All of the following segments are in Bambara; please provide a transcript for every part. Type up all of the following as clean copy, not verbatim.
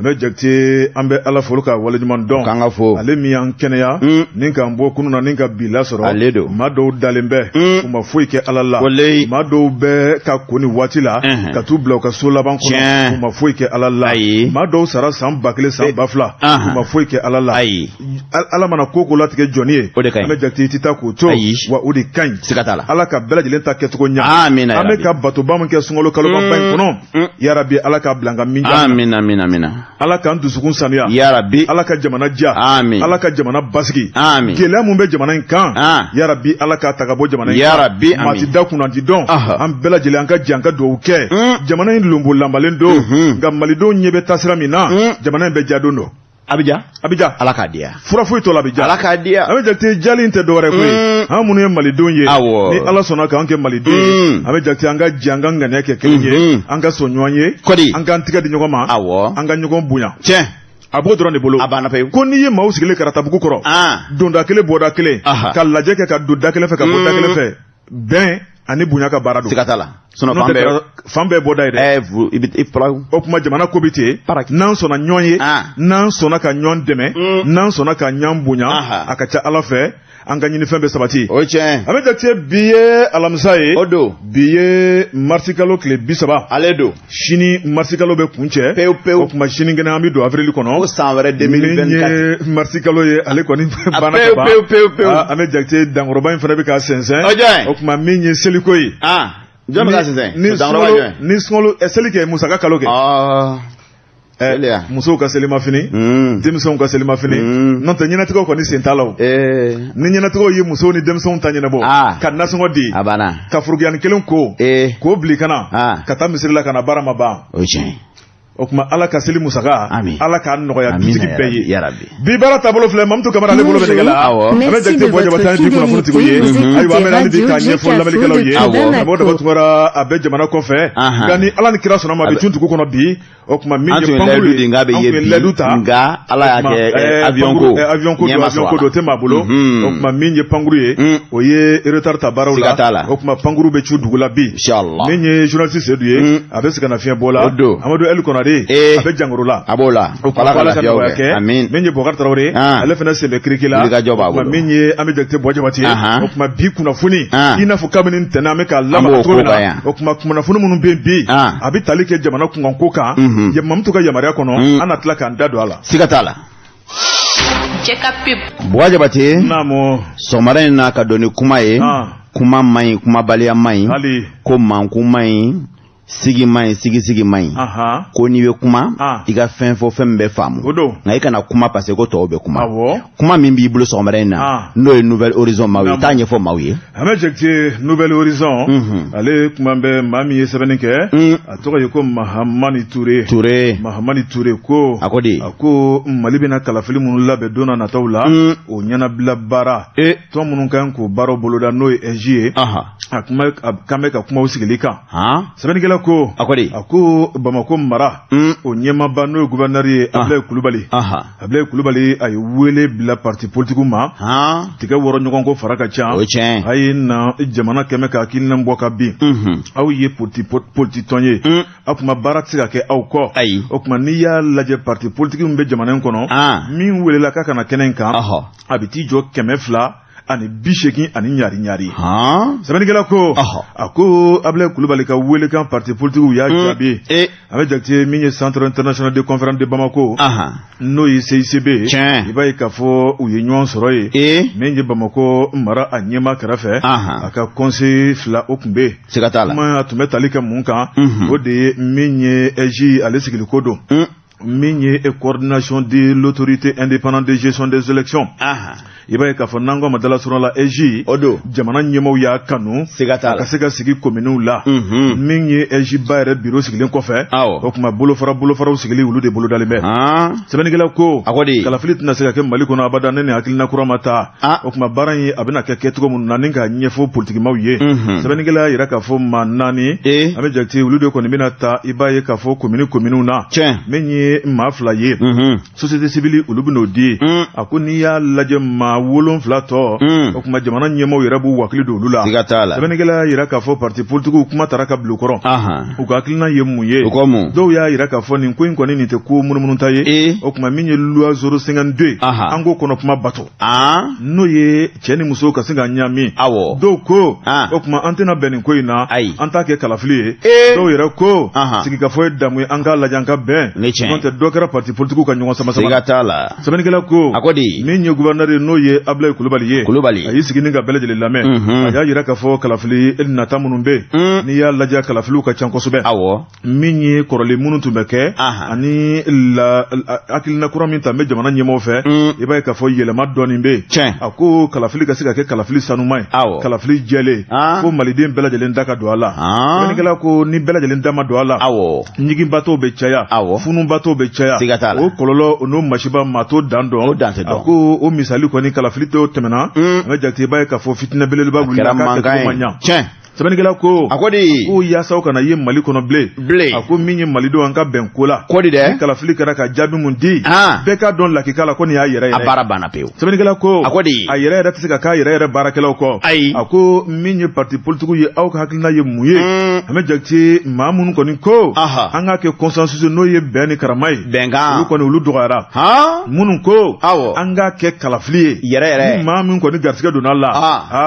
Ahmed Jakite, an bɛ Ala fo ka waleɲuman dɔn. K'an ka fo. Ale min y'an kɛnɛya. Ni k'an bɔ kunun na ni ka bi lasɔrɔ. Ale don. Maa dɔw dalen bɛ. U ma foyi kɛ Ala la. Walayi. Maa dɔw bɛ ka ko nin waati la. Ka t'u bila u ka so laban kɔnɔ. Tiɲɛ. U ma foyi kɛ Ala la. Ayi. Maa dɔw sara san 1000 san 2000. U ma foyi kɛ Ala la. Ayi. Ala mana ko ko latigɛ jɔnni ye. O de ka ɲi. Ahmed Jakite, i tɛ taa k'o to. Ayi. Wa o de ka ɲi. Siga t'a la. Ala ka bɛɛ lajɛlen ta kɛcogo ɲɛ. Amina An bɛ ka batoba min kɛ sunkalo kalobaba in kɔnɔ. Yarabi Ala k'a bila an ka min. Amina amina amina. Ala k'an dusukun sanuya. Yarabi. Ala ka jamana diya. Amin. Ala ka jamana basigi. Amin. Gɛlɛya mun bɛ jamana in kan. Yarabi Ala k'a ta ka bɔ jamana in kan. Yarabi amin. Maa ti da kunna ti dɔn. An bɛɛ lajɛlen an ka jɛ an ka dugawu kɛ. Jamana in lonbo lanbalen don. Nka malidenw ɲɛ bɛ taasira min na. Jamana in bɛ diya don dɔ. A bɛ diya. A bɛ diya. Ala k'a diya. Fura foyi t'o la, a bɛ diya. Ala k'a diya. Ahmed Jakite, diyali in tɛ dɔwɛrɛ koyi. An minnu ye malidenw ye. Awɔ. Ni Ala sɔnna k'an kɛ maliden ye. Ahmed Jakite, an ka jɛ an ka ŋaniya kɛ kelen ye. An ka sɔn ɲɔgɔn ye. Kɔdi. An k'an tigɛ di ɲɔgɔn ma. Awɔ. An ka ɲɔgɔn bonya. Tiɲɛ. A b'o dɔrɔn de bolo. A banna pewu. Ko n'i ye maaw sigilen karatabugu kɔrɔ. Donda kelen bɔda kelen. Ka lajɛ kɛ ka don da kelen fɛ ka bɔ da kelen fɛ. Bɛn ani bonya ka baara don. Siga t'a la. Sinon fan bɛɛ bɔda ye dɛ. O tuma jamana ko bɛ ten. N'an sɔnna ɲɔgɔn ye. N'an sɔnna ka ɲɔgɔn dɛmɛ. N'an sɔnna ka ɲɔgɔn bonya. A ka ca Ala fɛ an ka ɲinifɛn bɛ sabati. O ye tiɲɛ. Ahmed Jakite, bi ye alamisa ye. O don. Bi ye marisikalo tile 30. Ale don. Sini marisikalo bɛ kuncɛ. Pewu pewu. O tuma sini kɛnɛ an bɛ don avril kɔnɔ. O san wɛrɛ 2024. Min ye marisikalo ye ale kɔni banna ka ban. Pewu pewu pewu. Ahmed Jakite, dankɔrɔba in fana bɛ k'a sɛnsɛn. O jɔn. O tuma min ye seliko ye. Jɔn bɛ k'a sɛnsɛn? Ni sunkalo seli kɛ musaka kalo kɛ. Musow ka selimafini, denmisɛnw ka selimafini, n'o tɛ ɲɛnatigɛw kɔni sen t'a la o. Ni ɲɛnatigɛw ye musow ni denmisɛnw ta ɲɛnabɔ, ka nasɔngɔ di, a banna, ka furuguyanni kelen ko, k'o bila i kana, ka taa misiri la ka na baara ma ban. O ye tiɲɛ. O tuma Ala ka seli musaka, Ala k'a nɔgɔya dutigi bɛɛ ye. Yarabi. Bi baara taabolo filɛ, Mamutu Kamara ale bolo bɛ nɛgɛ la. Merci Ahmed de Jakite, votre Buwa Jabate, an ye bi kunnafonitigiw ye. fidélité. Ayiwa, an bɛ hali bi k'a Radio ɲɛfɔ lamɛnnikɛlaw ye. Bamako. Karamɔgɔ Daba Tunkara, a bɛ jamana kɔfɛ. Nka ni Ala ni kira sɔnna ma, a bɛ cun dugu kɔnɔ bi. O tuma min An ye tun ye pankuru layidu di k'a bɛ an ye tun ye bi, layidu ta. Nka Ala y'a kɛ avion ko avion ko ɲɛ don, ma avion sɔrɔ ko a don, la. o tɛ maa bolo. O tuma min ye pankuru ye, o ye retard ta baaraw Siga t'a la. la. O tuma pankuru bɛ cun dugu la bi. Inshallah. Min ye journaliste Seydou ye, a bɛ sɛgɛnnafiɲɛ bɔ la. O don. Amadu El Konare, a bɛ jangoro la. A b'o la. O tuma Ala ka Ala ka lafiyaw nɔgɔya kɛ. kɛ. Amin. Min ye Bɔkari Tarawele, ale fana sen bɛ kiriki la. Wulikajɔ b'a O tuma bolo. min ye Ahmed Jakite Buwa Jabate, o tuma bi kunnafoni, i n'a fɔ kabini ntɛnɛn an bɛ k'a An lamaga b'o cogo min ko kan na. yan. O tuma kunnafoni minnu bɛ yen bi, a bɛ tali kɛ jamana kunkanko kan. Mamutu ka yamaruya kɔnɔ, an na tila k'an da don a la. Siga t'a la. Cɛ ka pub. Buwa Jabate. Naamu. Sɔgɔmada in na ka don ni kuma ye. Kuma man ɲi, kumabaliya man ɲi. Hali. Ko mankun man ɲi, sigi man ɲi, sigi man ɲi. Ko n'i bɛ kuma, i ka fɛn fɔ fɛn min bɛ faamu. O don. Nka i kana kuma parce que ko tɔw bɛ kuma. Awɔ. Kuma min b'i bolo sɔgɔmada in na, n'o ye Nouvel Horizon maaw ye, i t'a ɲɛfɔ maaw ye. Ahmed Jakite, Nouvel Horizon, ale kuma bɛ maa min ye sɛbɛnni kɛ, a tɔgɔ ye ko Mahamani Ture. Ture. Mahamani Ture ko. A ko di? A ko Mali bɛna kalafili minnu labɛn don na nataw la, o ɲɛnabila baara. Tɔn minnu kan k'o baaraw boloda n'o ye AIGE ye. A kuma a kan bɛ ka kumaw sigili kan. Sɛbɛnnikɛla ko. A ko di? A ko Bamakɔ mara. O ɲɛmaaba n'o ye gouverneur ye, Abdoulaye Kulubali. Abdoulaye Kulubali, a ye wele bila parti politique ma. Tigɛ wɔrɔ ɲɔgɔn ko fara ka ca. O ye tiɲɛ. A ye na jamana kɛmɛ ka hakilina bɔ ka bin. Aw ye politi tɔn ye. A tuma baara tɛ se ka kɛ aw kɔ. Ayi. O tuma n'i y'a lajɛ parti politique min bɛ jamana in kɔnɔ. Min welela k'a ka na kɛnɛ in kan. A bɛ t'i jɔ 280 ani ɲari ɲari. Sɛbɛnnikɛla ko. A ko Abdoulaye Kulubali ka welekan parti politique y'a jaabi. Ahmed Jakite, min ye Centre international de conférence de Bamako. N'o ye CICB ye. Tiɲɛ. I b'a ye k'a fɔ u ye ɲɔgɔn sɔrɔ yen. Min ye Bamakɔ mara a ɲɛmaa kɛrɛfɛ. A ka conseiller fila o tun bɛ yen. Siga t'a la. Kuma a tun bɛ tali kɛ mun kan. O de ye min ye AIGE ale sigiliko don. Min ye coordination de l'autorité indépendante de gestion des élections. I b'a ye k'a fɔ n'an ko a ma dalasurunya la AIGE. O don. Jamana ɲɛmaaw y'a kanu. Siga t'a la. A ka se ka sigi kominiw la. Min ye AIGE ba yɛrɛ bureau sigilen kɔfɛ. Awɔ. O tuma bolofara sigili olu de bolodalen bɛ. Sɛbɛnnikɛla ko. A ko di? Kalafili tɛna se ka kɛ Mali kɔnɔ abada ne ni hakilina kura ma taa. O tuma baara in a bɛna kɛ kɛcogo minnu na ni k'a ɲɛfɔ politikimaw ye. Sɛbɛnnikɛla y'a jira k'a fɔ maa 4. Ahmed Jakite, olu de kɔni bɛna ta i b'a ye k'a fɔ kominiw na. Tiɲɛ. Min ye maa 2 ye. Société civile olu bɛn'o di. A ko n'i y'a lajɛ maa maa 7 tɔ o tuma jamana ɲɛmaaw yɛrɛ b'u wakili don olu la. Siga t'a la. Sɛbɛnnikɛla y'a jira k'a fɔ parti politikiw kuma taara ka bila u kɔrɔ. U ka hakilina ye mun ye? U ko mun? Dɔw y'a jira k'a fɔ nin ko in kɔni nin tɛ ko munumunuta ye. O tuma min ye loi 052 an k'o kɔnɔ kuma bato. N'o ye cɛ ni muso ka se ka ɲaami. Awɔ. Dɔw ko o tuma an tɛna bɛn nin ko in na. Ayi. An t'a kɛ kalafili ye. Dɔw yɛrɛ ko sigikafɔ ye damu ye, an k'a lajɛ an ka bɛn. N'o tɛ dɔ kɛra parti politikiw ka ɲɔgɔn sama sama. Siga t'a la. Sɛbɛnnikɛla ko a ko di min ye gouverneur ye n'o ye Abdoulaye Kulubali ye. Kulubali. A y'i sigi ni ka bɛɛ lajɛlen lamɛn. A y'a jira k'a fɔ kalafili nata minnu bɛ yen. N'i y'a lajɛ kalafiliw ka ca kosɛbɛ. Awɔ. Min ye kɔrɔlen minnu tun bɛ kɛ ani la hakilina kura min ta bɛ jamana ɲɛmɔgɔw fɛ, i b'a ye k'a fɔ yɛlɛma dɔɔnin bɛ yen. A ko kalafili ka se ka kɛ kalafili sanuma ye, kalafili jɛlen, ko maliden bɛɛ lajɛlen da ka don a la. Sɛbɛnnikɛla ko ni bɛɛ lajɛlen da ma don a la, ɲiginbatɔw bɛ caya, funubatɔw bɛ caya, o kɔlɔlɔ o n'o masiba maa t'o dan dɔn. A ko o misali kɔni kalafili dɔw tɛmɛna, an bɛ jate i b'a ye k'a fɔ fitinɛ belebeleba wulila k'a kɛcogo ma ɲa. Sɛbɛnnikɛla ko a ko di ko yaasa kana ye Mali kɔnɔ bilen. A ko min ye malidenw an ka bɛn ko la. Ko di dɛ. Ni kalafili kɛra ka jaabi mun di, bɛɛ k'a dɔn lakika la ko nin y'a yɛrɛ yɛrɛ. A baara banna pewu. Sɛbɛnnikɛla ko a ko di a yɛrɛ yɛrɛ tɛ se ka k'a yɛrɛ yɛrɛ baarakɛlaw kɔ. Ayi. A ko min ye parti politique ye, aw ka hakilina ye mun ye? An bɛ jate maa minnu kɔni ko an k'a kɛ consensus n'o ye bɛn ni karama ye. Bɛnkan. Olu kɔni olu dɔgɔyara. Minnu ko an k'a kɛ kalafili ye. Yɛrɛ yɛrɛ. Ni maa min kɔni garisɛgɛ donna a la,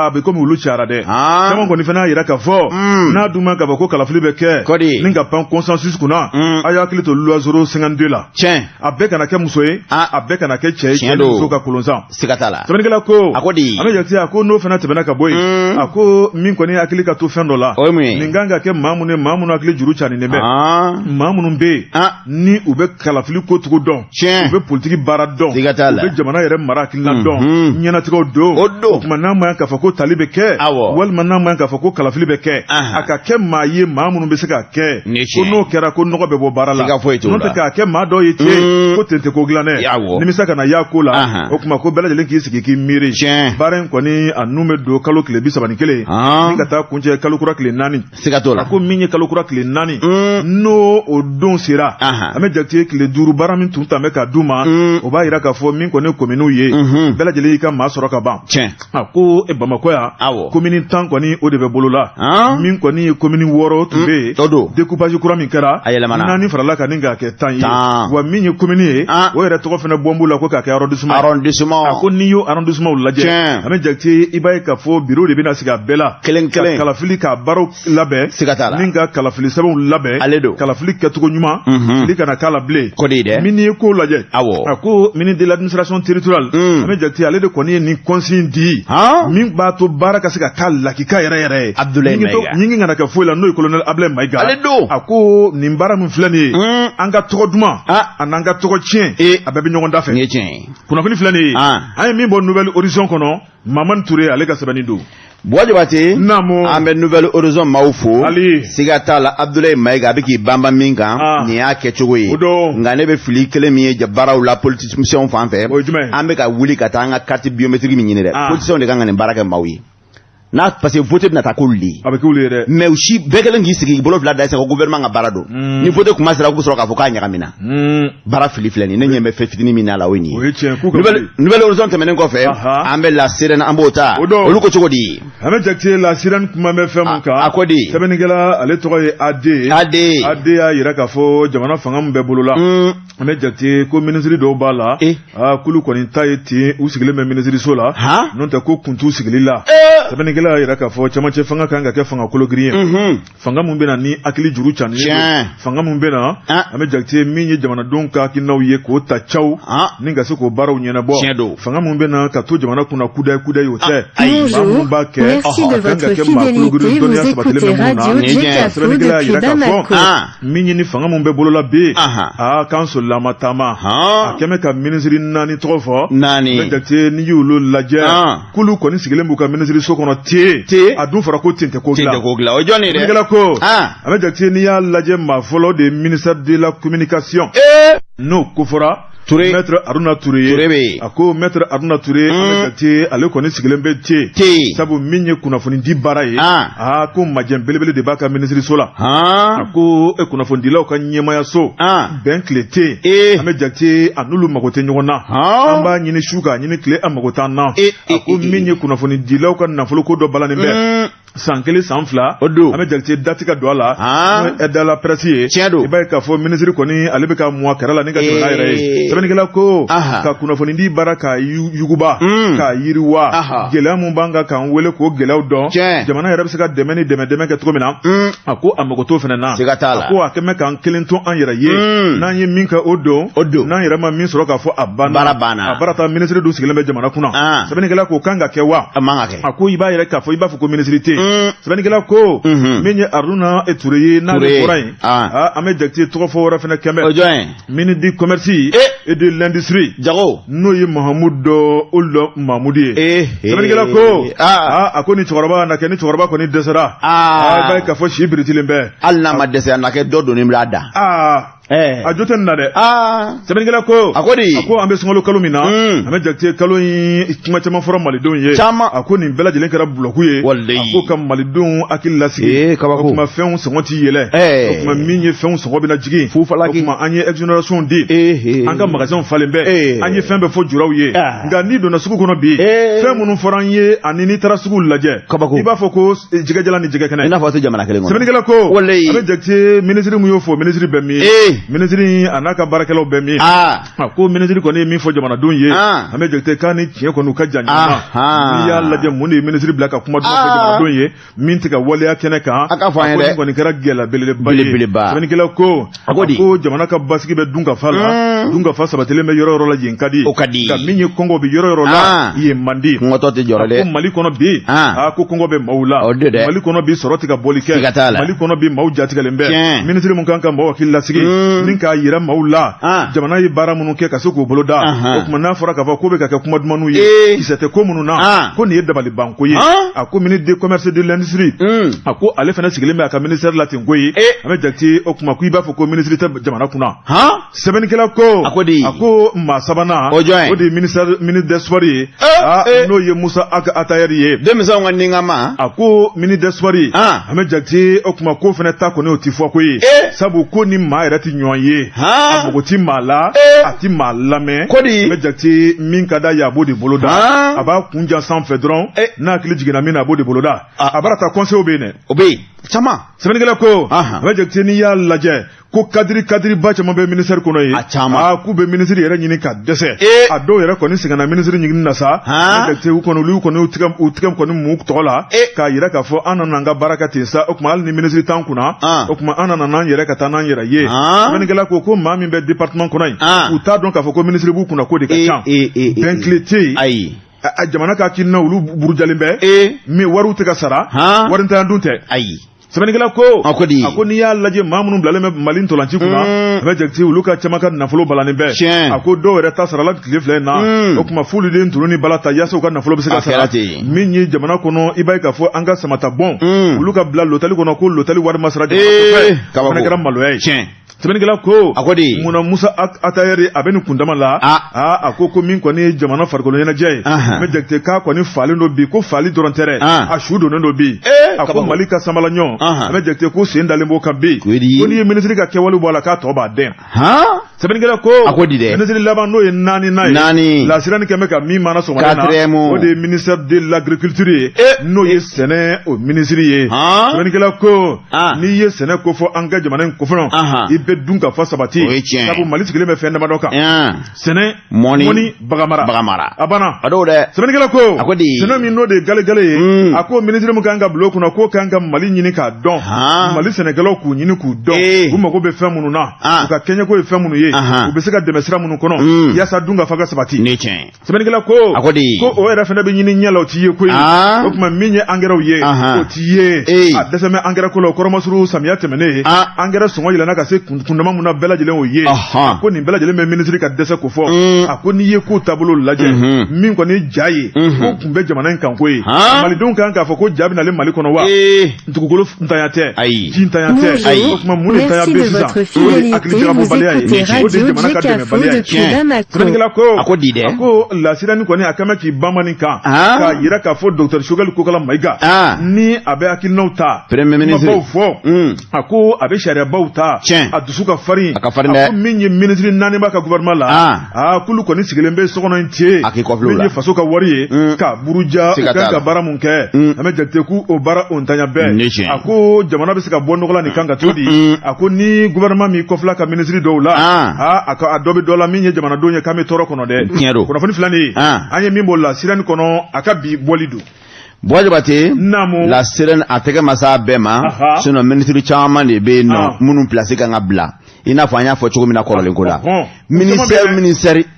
a bɛ komi olu cayara dɛ. Caman kɔni fana y'a jira k'a fɔ n'a dun ma k'a fɔ ko kalafili bɛ kɛ ni ka pan consensus kunna, a y'a hakili to loi 052 la. Tiɲɛ. A bɛɛ kana kɛ muso ye, a bɛɛ kana kɛ cɛ ye, cɛ ni muso ka kolonsan. Siga t'a la. Sɛbɛnnikɛla ko a ko di an bɛ jate a ko n'o fana tɛmɛna ka bɔ yen, a ko min kɔni hakili ka to fɛn dɔ la, o ye mun ye? Nin kan ka kɛ maa minnu ye, maa minnu hakili juru caninen bɛ, maa minnu bɛ yen ni u bɛ kalafili ko cogo dɔn, Tiɲɛ. u bɛ politiki baara dɔn, Siga t'a la, u bɛ jamana yɛrɛ mara hakilina dɔn, ɲɛnatigɛw don. O don. O tuma n'a ma ɲɛ k'a fɔ ko tali bɛ kɛ, walima n'a ma ɲɛ k'a fɔ ko kalafili bɛ kɛ, a ka kɛ maa ye maa minnu bɛ se k'a kɛ, ko n'o kɛra ko nɔgɔ bɛ bɔ baara la. Siga foyi t'o la. N'o tɛ k'a kɛ maa dɔw ye ten, ko ten tɛ ko dilan dɛ. Nimisa kana y'a ko la, o tuma ko bɛɛ lajɛlen k'i sigi k'i miiri. Baara in kɔni a nun bɛ don kalo tile 31 ni ka taa kuncɛ kalo kura tile 4. Siga t'o la. A ko min ye kalo kura tile 4, n'o o don sera, an bɛ jate tile 5 baara min tun tun bɛ ka d'u ma, o b'a jira k'a fɔ min kɔni kominiw ye, bɛɛ lajɛlen y'i ka maa sɔrɔ ka ban. A ko Bamakɔ yan, komini 10 kɔni o de bɛ bolo la. Min kɔni ye komini 6 tun bɛ yen, découpage kura min kɛra, a yɛlɛmana, 4 farala kan ni k'a kɛ 10 ye. Wa min ye komini ye, o yɛrɛ tɔgɔ fana bɔ b'u la ko k'a kɛ arrondissement. Arrondissement. A ko n'i y'o arrondissement lajɛ, an bɛ jate i b'a ye k'a fɔ bureau de bɛna sigi a bɛɛ la. Kelen kelen. Ka kalafili k'a baaraw labɛn. Siga t'a la. Ni ka kalafili sɛbɛnw labɛn. Ale don. Kalafili kɛcogo ɲuman. Fili kana k'a la bilen. Ko de dɛ. Min ye ko lajɛ. Awɔ. A ko ministre de l'administration territoriale. An bɛ jate ale de kɔni ye nin consigne di. Min b'a to baara ka se ka k'a lakika yɛrɛ yɛrɛ ye. Abdoulaye Mayiga. Ɲigin kana kɛ foyi la n'o ye colonel Abdoulaye Mayiga. Ale don. A ko nin baara min filɛ nin ye, an ka tɔgɔ duman, a n'an ka tɔgɔ tiɲɛ, a bɛɛ bɛ ɲɔgɔn da fɛ. Nin ye tiɲɛ ye. Kunnafoni filɛ nin ye, an ye min bɔ Nouvelle Horizon kɔnɔ, Mamani Ture ale ka sɛbɛnni don. Buwa Jabate, Naamu. An bɛ Nouvelle Horizon maaw fo. Ali. Siga t'a la, Abdoulaye Mayiga a bɛ k'i banban min kan, nin y'a kɛcogo ye. O don. Nka ne bɛ fili kelen min ye baaraw la politiciens fan fɛ. O ye jumɛn ye? An bɛ ka wuli ka taa an ka carte biométrique min ɲini dɛ. Politiciens de kan ka nin baara kɛ maaw ye. N'a parce que vote bɛna taa k'olu de ye. A bɛ k'olu ye dɛ. Mais u si bɛɛ kɛlen k'i sigi k'i bolo fila da i sen ko gouvernement ka baara don. Ni vote kuma sera k'u bɛ sɔrɔ k'a fɔ k'a ɲagamina. Baara fili filɛ nin ye, ne ɲɛ bɛ fɛn fitinin min na la o ye nin ye. O ye tiɲɛ k'u ka wuli. Nouvelle Horizon tɛmɛnen kɔfɛ, an bɛ La Sirène an b'o ta. O don. Olu ko cogo di? An bɛ jate La Sirène kuma bɛ fɛn mun kan. A ko di? Sɛbɛnnikɛla ale tɔgɔ ye AD. AD. AD y'a jira k'a fɔ jamana fanga min bɛ bolo la. An bɛ jate ko minisiri dɔw b'a la. K'olu kɔni ta ye ten, u sigilen bɛ minisiriso la. N'o tɛ ko kun t'u sigili la. Sɛbɛnnikɛla y'a jira k'a fɔ cɛmancɛ fanga kan ka kɛ fanga kologirin ye. Fanga mun bɛ na ni hakili juru cannen don. Fanga mun bɛ na, an bɛ jate min ye jamanadenw ka hakilinaw ye k'o ta caw, ni ka se k'o baaraw ɲɛnabɔ. Fanga mun bɛ na ka to jamana kunna kudayi kudayi o tɛ. Maa mun b'a kɛ, a kan ka kɛ maa kologirin dɔnniya sabatilen bɛ minnu na. Sɛbɛnnikɛla y'a jira k'a fɔ min ye ni fanga mun bɛ bolo la bi, k'an solila ma taama. A kɛmɛ ka minisiri 4 tɔgɔ fɔ. 4. N bɛ jate n'i y'olu lajɛ, k'olu kɔni sigilen b'u ka minisiriso kɔnɔ ten. A dun fɔra ko ten tɛ ko dilan. Ten tɛ ko dilan. O ye jɔn ye dɛ? Sɛbɛnnikɛla ko, a bɛ jate n'i y'a lajɛ maa fɔlɔ de ministère de la communication. N'o ko fɔra, Touré, Maître Haruna Touré ye. Touré bɛ yen. A ko Maître Haruna Touré, an bɛ Jakite, ale kɔni sigilen bɛ ten, sabu min ye kunnafonidi baara ye, aa ko majɛ belebele de b'a ka minisiriso la. A ko kunnafonidilaw ka ɲɛmayaso bɛn tile tɛ yen, an bɛ Jakite, a n'olu mago tɛ ɲɔgɔn na, an b'a ɲini su k'a ɲini tile, an mago t'an na. A ko min ye kunnafonidilaw ka nafoloko dɔ balannen bɛ san 1 san 2, o don an bɛ Jakite dati ka don a la, n'o ye aide à la presse ye. Tiɲɛ don. I b'a ye k'a fɔ minisiri kɔni, ale bɛ ka mɔ kɛrɛ la ni ka tɛmɛ n'a yɛrɛ ye. Sɛbɛnnikɛla ko ka kunnafonidi baara k'a yuguba, k'a yiriwa, gɛlɛya mun b'an kan k'an wele k'o gɛlɛyaw dɔn, jamana yɛrɛ bɛ se ka dɛmɛ ni dɛmɛ kɛ cogo min na, a ko a mago t'o fana na. Siga t'a la. A ko a kɛn bɛ k'an kelen to an yɛrɛ ye, n'an ye min kɛ o don, o don, n'an yɛrɛ ma min sɔrɔ k'a fɔ a banna, baara banna, a baara taa. Minisiri dun sigilen bɛ jamana kunna. Sɛbɛnnikɛla ko kan ka kɛ wa? A man ka kɛ. A ko i b'a yɛrɛ k'a fɔ i b'a fɔ ko minisiri tɛ yen. Sɛbɛnnikɛla ko min ye Haruna Touré ye, n'ale bɔra yen, an bɛ Jakite tɔgɔ fɔ wɛrɛ fana kɛnbɛ. O jɔn ye? Ministre du commerce et de l'industrie. Jago. N'o ye Mahamudu Ould Mahamudu ye. Sɛbɛnnikɛla ko a ko ni cɛkɔrɔba na kɛ, ni cɛkɔrɔba kɔni dɛsɛra, i b'a ye k'a fɔ si biritilen bɛ. Hali n'a ma dɛsɛ, a na kɛ dɔ donnen b'a da. A jo tɛ nin na dɛ. Sɛbɛnnikɛla ko, a ko di? A ko an bɛ sunkalo kalo min na, an bɛ Jakite, kalo in kuma caman fɔra malidenw ye. Caman. A ko nin bɛɛ lajɛlen kɛra bulɔku ye. Walayi. A ko ka malidenw hakili lasigi. Kabako. O tuma fɛnw sɔngɔ ti yɛlɛ. O tuma min ye fɛnw sɔngɔ bɛna jigin. Fufalaki. O tuma an ye exonération di. An ka magasinw falen bɛɛ. An ye fɛn bɛɛ fɔ juraw ye. Nka n'i donna sugu kɔnɔ bi, fɛn minnu fɔra an ye, ani n'i taara sugu lajɛ, kabako, i b'a fɔ ko jɛgɛjalan ni jɛgɛ kɛnɛ. I n'a fɔ a tɛ jamana kelen kɔnɔ. Sɛbɛnnikɛla ko, walayi, an bɛ Jakite, minisiri mun y'o fɔ, minisiri bɛ min? Minisiri a n'a ka baarakɛlaw bɛ min? A ko minisiri kɔni ye min fɔ jamanadenw ye, an bɛ Jakite, k'a ni tiɲɛ kɔni u ka jan ɲɔgɔn na. N'i y'a lajɛ, mun de ye minisiri bila ka kuma duman fɔ jamanadenw ye min tɛ ka waleya kɛnɛ kan? A ka fɔ an ye dɛ. A ko nin kɔni kɛra gɛlɛya belebeleba ye. Belebeleba. Sɛbɛnnikɛla ko, a ko di? Ko jamana ka basigi bɛ dunkafa la, dunkafa sabatilen bɛ yɔrɔ yɔrɔ la, yen ka di. O ka di. Nka min ye kɔngɔ bɛ yɔrɔ yɔrɔ la, yen man di. Kɔngɔtɔ tɛ jɔrɔ dɛ. A ko Mali kɔnɔ bi, a ko kɔngɔ bɛ maaw la. O de dɛ. Mali kɔnɔ bi, sɔrɔ tɛ ka bɔli kɛ. Siga t'a la. Mali kɔnɔ bi, maaw jatigɛlen bɛ. Minisiri mun kan ka maaw hakili lasigi ni k'a yira maaw la jamana ye baara minnu kɛ ka se k'o bolo da, o tuma n'a fɔra k'a fɔ ko bɛ ka kɛ kuma dumanw ye, kisɛ tɛ ko minnu na, ko nin ye dabalibanko ye. A ko ministre de commerce de l'industrie, a ko ale fana sigilen bɛ a ka ministère la ten ko ye. An bɛ Jakite, o tuma ko i b'a fɔ ko ministre tɛ jamana kunna. Sɛbɛnnikɛla ko, a ko di? A ko maa sabanan, o jɔn ye? O de ye ministre des sports ye, n'o ye Musa Ag Attaher ye. Denmisɛnw ka ninkama. A ko ministre des sports ye, an bɛ Jakite, o tuma ko fana ta kɔni, o ti fɔ ko ye, sabu ko ni maa yɛrɛ ti ɲɔgɔn ye, a mago ti maa la, a ti maa lamɛn. Ko di? An bɛ Jakite, min ka d'a ye, a b'o de bolo da. A b'a kun jan sanfɛ dɔrɔn, n'a hakili jiginna min na, a b'o de bolo da. A bara ta conseil bɛ yen dɛ. O bɛ yen caman. Sɛbɛnnikɛla ko, an bɛ Jakite, n'i y'a lajɛ, ko cadre ba caman bɛ ministère kɔnɔ yen. A caman. Aa, k'u bɛ ministre yɛrɛ ɲini ka dɛsɛ. A dɔw yɛrɛ kɔni sɛgɛnna ministre ɲinini na sa. An bɛ Jakite, u kɔni, olu kɔni u tigɛ kɔni mun tɔgɔ la, k'a yira k'a fɔ an nana an ka baara kɛ ten sa. O tuma hali ni ministre t'an kunna, o tuma an nana n'an yɛrɛ ka taa n'an yɛrɛ ye. Sɛbɛnnikɛla ko maa min bɛ département kɔnɔ yen, u t'a dɔn k'a fɔ ko ministre b'u kunna, k'o de ka ca. Bɛn tile tɛ yen. Ayi. A jamana ka hakilina, olu burujalen bɛ. Mais wariw tɛ ka sara. Warintan dun tɛ. Ayi. Sɛbɛnnikɛla ko, a ko di? A ko n'i y'a lajɛ, maa minnu bilalen bɛ Mali ntolanci kunna, a bɛ Jakite, olu ka caman ka nafolo balannen bɛ. A ko dɔw yɛrɛ ta sarala tile 2 in na. O tuma f'olu de ntoron ni bala ta yaasa u ka nafolo bɛ se ka sara. Min ye jamana kɔnɔ, i b'a ye k'a fɔ an ka samata bɔn, olu ka bila lotali kɔnɔ, ko lotali wari ma sara jamana kɔfɛ, o fana kɛra maloya ye. Sɛbɛnnikɛla ko, a ko di? Munna Musa Attaher a bɛ nin kundama la? A ko min kɔni ye jamana farikolo ɲɛnajɛ ye, n bɛ Jakite, k'a kɔni falen don bi, ko fali dɔrɔn tɛ dɛ, a su donnen don bi. A ko Mali ka samala ɲɔ, an bɛ Jakite, ko sen dalen b'o kan bi, ko n'i ye minisiri ka kɛwale bɔ a la, k'a tɔ b'a dɛn. Sɛbɛnnikɛla ko, a ko di dɛ? Minisiri laban, n'o ye naaninan ye, naani lasirani kɛn bɛ ka min mana sɔgɔmada in na, o de ye ministère de l'agriculture ye, n'o ye sɛnɛ o minisiri ye. Sɛbɛnnikɛla ko, n'i ye sɛnɛ ko fɔ an ka jamana in kofɔnɔ, i bɛ dun ka fa sabati, sabu Mali sigilen bɛ fɛn damadɔ kan: sɛnɛ, mɔni, baganmara. A banna. A dɔw dɛ. Sɛbɛnnikɛla ko, a ko di? Sɛnɛ min n'o de ye galegale ye, a ko minisiri min kan ka bila o kunna, k'o kan ka Mali ɲini k'a dɔn, Mali sɛnɛkɛlaw k'u ɲini k'u dɔn, u mago bɛ fɛn minnu na, u ka kɛɲɛko ye fɛn minnu ye, u bɛ se ka dɛmɛ sira minnu kɔnɔ yaasa dun ka fa ka sabati. Sɛbɛnnikɛla ko, a ko di? Ko o yɛrɛ fana bɛ ɲini ɲɛ la, o t'i ye koyi. O tuma min ye angɛrɛw ye, o t'i ye. A dɛsɛ bɛ angɛrɛ ko la, o kɔrɔmasuru samiya tɛmɛnen, angɛrɛ sɔngɔ yɛlɛnna ka se kundama mun na, bɛɛ lajɛlen o ye. A ko nin bɛɛ lajɛlen bɛ minisiri ka dɛsɛ ko fɔ. A ko n'i ye ko taabolo lajɛ, min kɔni ja ye, ko kun bɛ jamana in kan ko ye, malidenw kan k'a fɔ ko ja bɛ nalen Mali kɔnɔ wa dugukolo ntanya tɛ, ayi, ji ntanya tɛ, ayi. O tuma mun de ntanya bɛ sisan? O de ye hakilijagabɔbaliya ye, o de ye jamana ka dɛmɛbaliya ye. Sɛbɛnnikɛla ko, a ko di dɛ, a ko La Sirène kɔni a kɛmɛ k'i banba nin kan, k'a yira k'a fɔ docteur Choguel Kokala Maïga, ni a bɛ hakilinaw ta, premier ministre, kumabaw fɔ, a ko a bɛ sariyabaw ta, a dusu ka farin, a ka farin dɛ, a ko min ye ministre naani b'a ka gouvernement la, aa k'olu kɔni sigilen bɛ so kɔnɔ in ten, a k'i kɔfilɛ o la, min ye faso ka wari ye, ka buruja, u kan ka baara mun kɛ, an bɛ jate k'u o baara o ntanya bɛɛ. A ko jamana bɛ se ka bɔ nɔgɔ la nin kan ka cogo di? A ko ni gouvernement m'i kɔfilɛ ka ministre dɔw la, aa a dɔ bɛ dɔ la min ye jamanadenw ye k'an bɛ tɔɔrɔ kɔnɔ dɛ. Tiɲɛ don. Kunnafoni filɛ nin ye, an ye min bɔ La Sirène kɔnɔ, a ka bi bɔli don. Buwa Jabate, La Sirène a tɛgɛ ma s'a bɛɛ ma, sinon ministre caman de bɛ yen nɔ minnu place kan ka bila, i n'a fɔ an y'a fɔ cogo min na kɔrɔlen ko la, ministère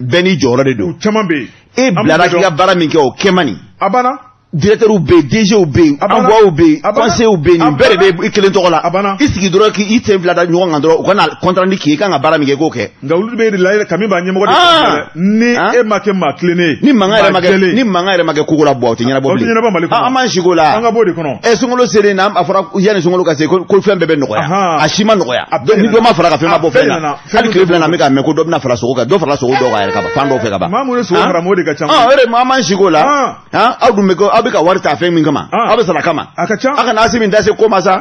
bɛɛ n'i jɔyɔrɔ de don. Caman bɛ yen. E bilara k'i ka baara min kɛ, o kɛ man nin. A banna. Directeur bɛ yen, DG bɛ yen, envoyé bɛ yen, conseiller bɛ yen, nin bɛɛ de bɛ i kelen tɔgɔ la. I sigi dɔrɔn k'i sen fila da ɲɔgɔn kan dɔrɔn, u ka na compte rendu k'i kan ka baara min kɛ, i k'o kɛ. Nka olu bɛ de la kami b'a ɲɛmɔgɔ de ni e ma kɛ maa tilennen ye. Ni mankan yɛrɛ ma kɛ, ni mankan yɛrɛ ma kɛ koko la, bɔ o tɛ ɲɛnabɔ bilen. O tɛ ɲɛnabɔ Mali kɔnɔ. An m'an sigi o la. An ka bɔ o de kɔnɔ. Ɛ sunkalo selen na, a fɔra yanni sunkalo ka se ko fɛn bɛɛ bɛ nɔgɔya. A si ma nɔgɔya. Donc ni dɔ ma fara ka fɛn ma bɔ fɛn na. Hali tile filɛ na, an bɛ k'a mɛn ko dɔ bɛna fara sogo kan, dɔ fara sogo dɔw kan yɛrɛ ka ban, fan dɔw fɛ ka ban. Maa minnu ye sogo haramu, o de ka ca. O de an m'an sigi o la. Aw dun bɛ ko aw bɛ ka wari ta fɛn min kama, aw bɛ sara kama. A ka ca. A kana Asimi da se ko ma sa.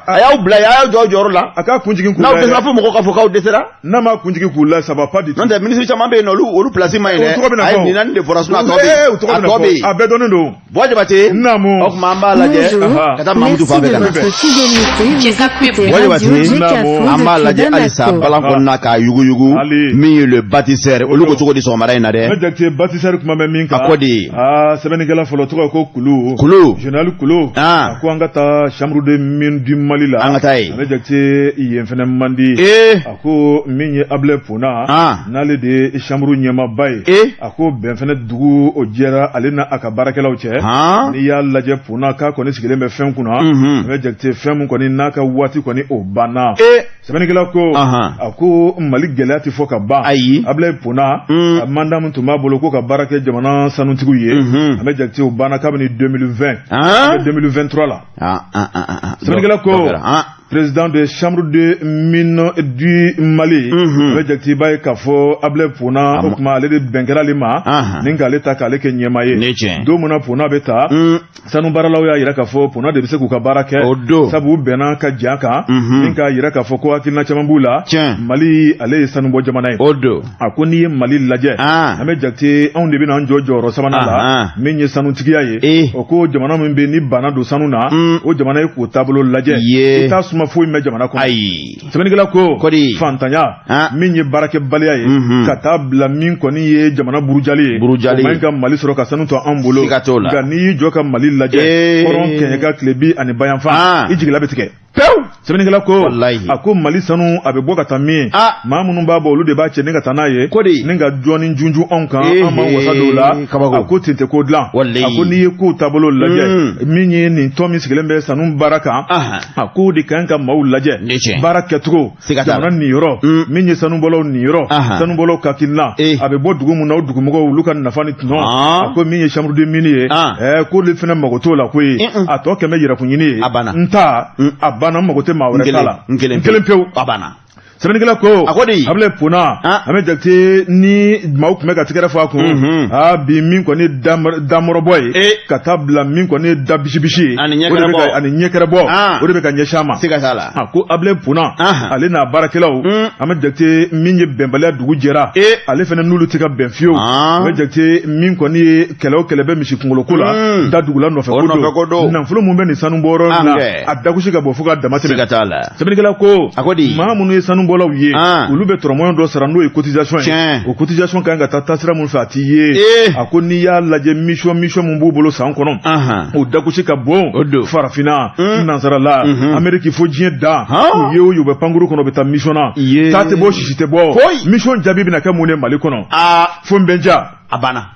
A y'aw bila yen, a y'aw jɔ aw jɔyɔrɔ la. A k'a kun jigin k'u la. N'aw dɛsɛra fo mɔgɔw k'a fɔ k'aw dɛsɛra. N'a ma kun jigin k'u la, ça va pas du tout. N'o tɛ ministre caman bɛ yen nɔ, olu place ma ɲi dɛ. O tɔgɔ bɛna fɔ. Ayi, nin naani de fɔra, sinon a tɔ bɛ yen. O tɔgɔ bɛna fɔ. A bɛɛ dɔnnen don. Buwa Jabate. Naamu. O tuma an b'a lajɛ ka taa Mamutu fan fɛ ka na. Buwa Jabate, an b'a lajɛ halisa balan kɔnɔna k'a yuguyugu, min ye le bâtisseur, olu ko cogo di sɔgɔmada in na dɛ? Ne Jabate, bâtisseur kuma bɛ min kan. A ko di? Aa, sɛbɛnnikɛla fɔlɔ tɔgɔ ko Kulu. Kulu. Général Kulu. A ko an ka taa chambre de mine du Mali la. An ka taa yen. Ne Jabate, yen fɛnɛ man di. A ko min ye Ablaye Pona, n'ale de ye chambre ɲɛmaaba ye. A ko bɛn fɛnɛ dugu o jɛra ale n'a ka baarakɛlaw cɛ. N'i y'a lajɛ Pona k'a kɔni sigilen bɛ fɛn kunna. Ne Jabate, fɛn mun kɔni n'a ka waati kɔni o banna. Sɛbɛnnikɛla ko, a ko Mali gɛlɛya tɛ fɔ ka ban. Ayi. Ablaye Pona, a mandat min tun b'a bolo ko ka baara kɛ jamana sanutigiw ye, an bɛ Jabate, o banna kabini 2020. An bɛ 2023 la. Sɛbɛnnikɛla ko, président de chambre de mine du Mali, a bɛ Jabate, b'a ye k'a fɔ Ablaye Pona, o tuma ale de bɛn kɛra ale ma, ni k'ale ta k'ale kɛ ɲɛmaa ye. Don min na Pona bɛ ta, sanu baaralaw y'a yira k'a fɔ Pona de bɛ se k'u ka baara kɛ, sabu u bɛnna ka jan kan, ni k'a yira k'a fɔ ko hakilina caman b'u la. Mali ale ye sanubɔ jamana ye. A ko n'i ye Mali lajɛ, an bɛ Jabate, anw de bɛna an jɔ jɔyɔrɔ sabanan la, min ye sanutigiya ye. O ko jamana min bɛ ni bana don sanu na, o jamana ye k'o taabolo lajɛ, i t'a suma foyi mɛn jamana kɔnɔ. Ayi. Sɛbɛnnikɛla ko, fantanya min ye baarakɛbaliya ye, ka taa bila min kɔni ye jamana burujali ye, o man ka Mali sɔrɔ ka sanu to an bolo. Nka n'i y'i jɔ ka Mali lajɛ, kɔrɔn, kɛɲɛka, tilebi ani bayanfan, i jigila bɛ tigɛ. Pewu. Sɛbɛnnikɛla ko, a ko Mali sanu a bɛ bɔ ka taa min, maa minnu b'a bɔ olu de b'a cɛ ni ka taa n'a ye, ni ka jɔnni junjun anw kan, an m'an wasa don o la. A ko ten tɛ ko dilan. A ko n'i ye kow taabolo lajɛ, min ye nin tɔn min sigilen bɛ sanu baara kan, a ko de kan ka maaw lajɛ baara kɛcogo, jamana niyɔrɔ, min ye sanubɔlaw niyɔrɔ, sanubɔlaw ka hakilina, a bɛ bɔ dugu min na, o dugumɔgɔw olu ka nafa ni tɔnɔ. A ko min ye chambre de mine ye, k'olu fana mago t'o la koyi, a tɔ kɛmɛ yɛrɛkun ɲini ye. N ta a banna, n mago tɛ maa wɛrɛ ta la, n kelen pewu. A banna. Sɛbɛnnikɛla ko, a ko de, Ablaye Pona, an bɛ Jabate, ni maaw tun bɛ ka tigɛrɛ fɔ a kun, aa bi min kɔni damɔrɔbɔ ye, ka taa bila min kɔni ye da bisibisi ye, ani ɲɛkɛrɛbɔ, o de bɛ ka ɲɛsin a ma. Siga t'a la. A ko Ablaye Pona, ale n'a baarakɛlaw, an bɛ Jabate, min ye bɛnbaliya dugu jɛra, ale fana n'olu tɛ ka bɛn fiyewu. An bɛ Jabate, min kɔni ye kɛlɛ o kɛlɛ bɛ misi kunkoloko la, da dugula nɔfɛ ko don, nafolo mun bɛ nin sanubɔyɔrɔ in na, a dagosi ka bɔ fo ka dama tɛmɛ. Siga t'a la. Sɛbɛnnikɛla ko, a ko di, maa minnu ye sanu bɔlaw ye, olu bɛ tɔrɔmɔɲɔ dɔ sara, n'o ye cotisation ye. O cotisation kan ka taa taasira mun fɛ, a t'i ye. A ko n'i y'a lajɛ, mission mun b'u bolo san kɔnɔ, o dagosi ka bon. Farafinna, nansarala, Amérique, fo diɲɛ dan, u ye o ye, u bɛ pankuru kɔnɔ, u bɛ taa mission na, taa tɛ bɔ, sisi tɛ bɔ. Mission jaabi bɛna kɛ mun ye Mali kɔnɔ? Fo n bɛ ja. A banna.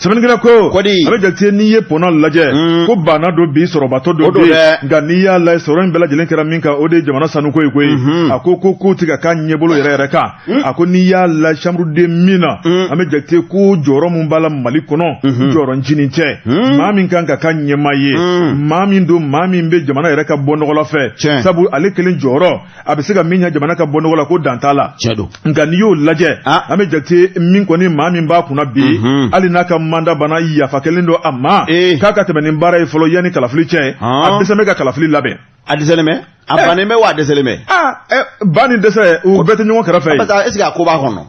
Sɛbɛnnikɛla ko Kɔdi. A bɛ jate n'i ye pɔnɔ lajɛ ko baana dɔ bi, sɔrɔbatɔ dɔ O don bɛ dɛ. yen, nka n'i y'a lajɛ, sɔrɔ in bɛɛ lajɛlen kɛra min kan, o de ye jamana sanuko ye koyi. A ko ko kow tɛ ka k'a ɲɛbolo yɛrɛ yɛrɛ kan. A ko n'i y'a lajɛ, chambre de mine na, an bɛ jate ko jɔyɔrɔ mun b'a la Mali kɔnɔ, jɔyɔrɔ ncinin tɛ. Maa min kan ka k'a ɲɛmaa ye, maa min don, maa min bɛ jamana yɛrɛ ka bɔ nɔgɔ la fɛ, sabu ale kelen jɔyɔrɔ a bɛ se ka min ɲɛ jamana ka bɔ nɔgɔ la, ko dan t'a la. Tiɲɛ don. Nka n'i y'o lajɛ, an bɛ jate min kɔni, maa min b'a kunna bi, hali n'a ka mandat banna, yafa kɛlen don a ma k'a ka tɛmɛ ni baara ye fɔlɔ yanni kalafili cɛ, a dɛsɛ bɛ ka kalafili labɛn. A dɛsɛlen bɛ, a bannen bɛ wa a dɛsɛlen bɛ? Ba ni dɛsɛ, u bɛɛ tɛ ɲɔgɔn kɛrɛfɛ ye. Parce que est ce que a ko b'a kɔnɔ?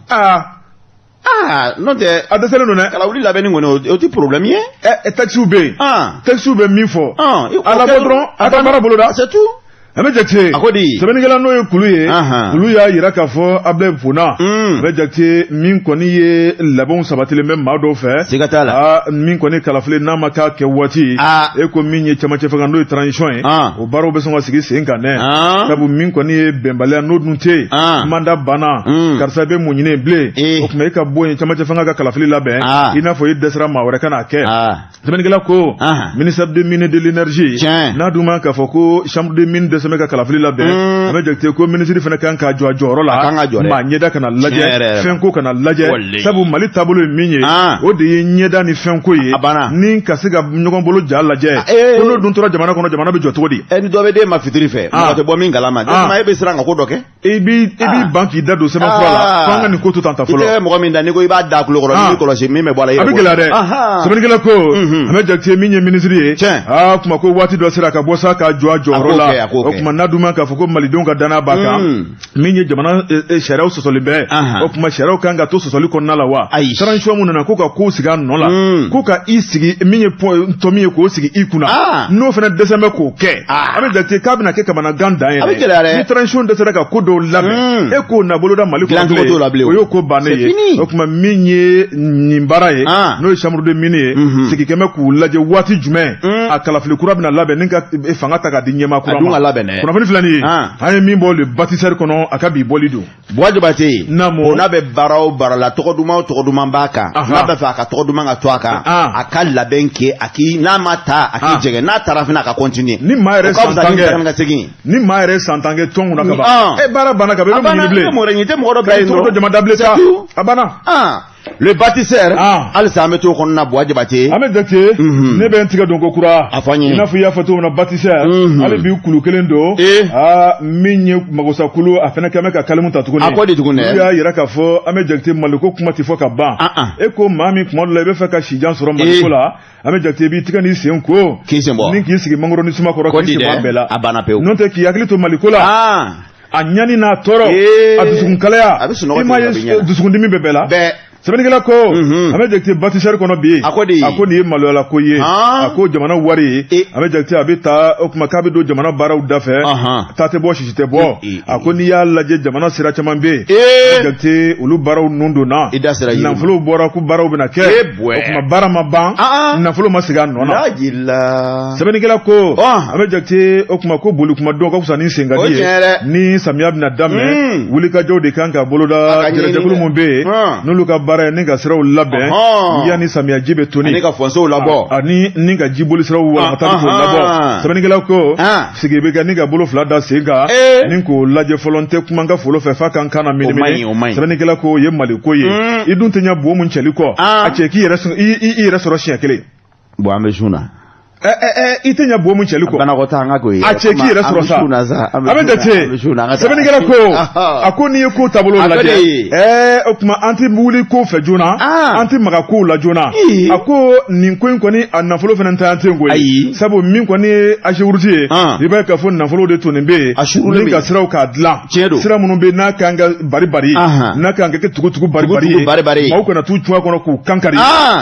N'o tɛ. A dɛsɛlen don dɛ. Kalawuli labɛnni kɔni, o tɛ problème ye. Taxes bɛ yen, taxes bɛ min fɔ, a labɔ dɔrɔn, a ka baara boloda. C'est tout. An bɛ jate. A ko di? Sɛbɛnnikɛla n'o ye kulu ye, kulu y'a yira k'a fɔ Abulayi Fona, a bɛ jate min kɔni ye, labɛnw sabatilen bɛ maa dɔw fɛ. Siga t'a la. Min kɔni kalafili n'a ma k'a kɛ waati, e ko min ye cɛmancɛ fanga, n'o ye transition ye, o baaraw bɛ sɔn ka sigi sen kan dɛ, sabu min kɔni ye bɛnbaliya, n'o dun tɛ yen, mandat banna, karisa bɛ mun ɲini bilen? O tuma e ka bɔ yen, cɛmancɛ fanga ka kalafili labɛn, i n'a fɔ i dɛsɛra, maa wɛrɛ ka n'a kɛ. Sɛbɛnnikɛla ko ministère de mine de l'énergie, n'a dun ma k'a fɔ ko chambre de mine dɛsɛ bɛ ka kalafili labɛn, an bɛ jate ko ministre fana kan k'a jɔ a jɔyɔrɔ la, maa ɲɛda kana lajɛ, fɛnko kana lajɛ, sabu Mali taabolo ye min ye, o de ye ɲɛda ni fɛnko ye, ni ka se ka ɲɔgɔn bolo ja lajɛ. Ko n'o dun tora jamana kɔnɔ, jamana bɛ jɔ cogo di? Ni dɔ bɛ den ma fitiri fɛ, mɔgɔ tɛ bɔ min kalama, e bɛ siran ka ko dɔ kɛ. I b'i ban k'i da don sɛbɛn fura la, fo an ka nin ko to tan ta fɔlɔ. I tɛ mɔgɔ min da, n'i ko i b'a da tulo kɔrɔ, n'i kɔlɔsi min bɛ bɔ a la. A bɛ gɛlɛya dɛ. Sɛbɛnnikɛla ko an bɛ jate min ye ministre ye, kuma ko waati dɔ sera ka bɔ sa ka jɔ a jɔyɔrɔ la. O tuma n'a dun ma k'a fɔ ko malidenw ka danaya b'a kan, min ye jamana sariyaw sɔsɔli bɛ, o tuma sariyaw kan ka to sɔsɔli kɔnɔna la wa? Transition mun nana ko ka kow sigi a nɔ la, ko ka i sigi min ye tɔ min ye, k'o sigi i kunna, n'o fana dɛsɛ bɛ k'o kɛ, an bɛ jate k'a bɛna kɛ kamanagan dan ye dɛ. Ni transition dɛsɛra ka ko dɔw labɛn, e k'o na boloda Mali kɔnɔ, o y'o ko bannen ye. O tuma min ye nin baara ye, n'o ye chambre de mine ye, sigi kɛmɛ k'u lajɛ waati jumɛn a kalafili kura bɛna labɛn ni ka fanga ta k'a di ɲɛmaa kura ma. Kunnafoni filɛ nin ye, an ye min bɔ le Bâtisseur kɔnɔ, a ka bi bɔli don. Buwa Jabate. Naamu. O n'a bɛ baara o baara la, tɔgɔ duman o tɔgɔ duman b'a kan, n'a bɛ fɛ a ka tɔgɔ duman ka to a kan, a ka labɛn kɛ, a k'i n'a ma ta, a k'i jɛgɛ, n'a taara fana, a ka continuer. Ni maa yɛrɛ san 10 kɛ, kɛ, ni maa yɛrɛ san 10 kɛ tɔn kunna ka ban, e baara banna ka ban, i bɛ mun ɲini bilen? A banna, i bɛ mun wɛrɛ ɲini? I tɛ mɔgɔ dɔ bila yen dɔrɔn. Jama dabile sa, a banna. Le Bâtisseur, halisa an bɛ to o kɔnɔna, Buwa Jabate. An bɛ jate, ne bɛ n tigɛ don ko kura. A fɔ an ye. I n'a fɔ i y'a fɔ cogo min na, Bâtisseur hali bi kulu kelen don. Min ye magosa kulu, a fana kɛn bɛ ka kalimu ta tuguni. A ko di tuguni dɛ? Olu y'a yira k'a fɔ an bɛ jate, Maliko kuma tɛ fɔ ka ban. E ko maa min kuma dɔ la i bɛ fɛ ka sijan sɔrɔ Maliko la, an bɛ jate i b'i tigɛ n'i sen ko. K'i sen bɔ. Ni k'i sigi mangoro ni suma kɔrɔ, k'i sen bɔ a bɛɛ la. A banna pewu. N'o tɛ, k'i hakili to Maliko la, a ɲani n'a tɔɔrɔ, a dusukun kalaya, i m'a ye dusukundimi bɛ bɛɛ la. Bɛɛ. Sɛbɛnnikɛla ko an bɛ jate Bâtisseur kɔnɔ bi, A ko di? A ko nin ye maloyala ko ye. A ko jamana wari, an bɛ jate a bɛ taa, o tuma k'a bɛ don jamana baaraw da fɛ, ta tɛ bɔ, sisi tɛ bɔ. A ko n'i y'a lajɛ, jamana sira caman bɛ yen, jate olu baaraw nun donna. I da sera. Nafolo bɔra ko baaraw bɛna kɛ, o tuma baara ma ban, nafolo ma segin a nɔ na. Sɛbɛnnikɛla ko an bɛ jate, o tuma ko boli kuma dɔn ka fisa ni senkadi ye. Ni samiya bɛna daminɛ, wulikajɔw de kan ka boloda. Jɛrɛjɛkulu mun bɛ yen, n'olu ka baara ye ni ka siraw labɛn yanni samiyaji bɛ toni, ani ka fossés labɔ, ani ni ka jiboli siraw walankata k'o labɔ. Sɛbɛnnikɛla ko sigi bɛ kɛ ni ka bolo fila da sen kan ni k'o lajɛ fɔlɔ. N tɛ kuma n ka folo fɛ f'a kan kan na minimini. Sɛbɛnnikɛla ko o ye Mali ko ye. I dun tɛ ɲɛ bo mun cɛli kɔ, a cɛ k'i yɛrɛ sɔrɔ siɲɛ kelen. Bon, an bɛ sun na. I tɛ ɲɛ bo mun cɛli kɔ. Banakɔtaa, an ka k'o ye. A cɛ k'i yɛrɛ sɔrɔ sa. A bɛ jate, sɛbɛnnikɛla ko a ko n'i ye ko taabolo lajɛ, o tuma an tɛ wuli ko fɛ joona, an tɛ maga kow la joona. A ko nin ko in kɔni, a nafolo fana tɛ an ten koyi, sabu min kɔni ye Ageroute ye, i b'a ye k'a fɔ nafolo de tonnen bɛ yen ni ka siraw k'a dilan, sira minnu bɛ n'a kan ka bari bari, n'a kan ka kɛ tugu-tugu bari bari ye, maaw kana t'u cun a kɔnɔ k'u kankari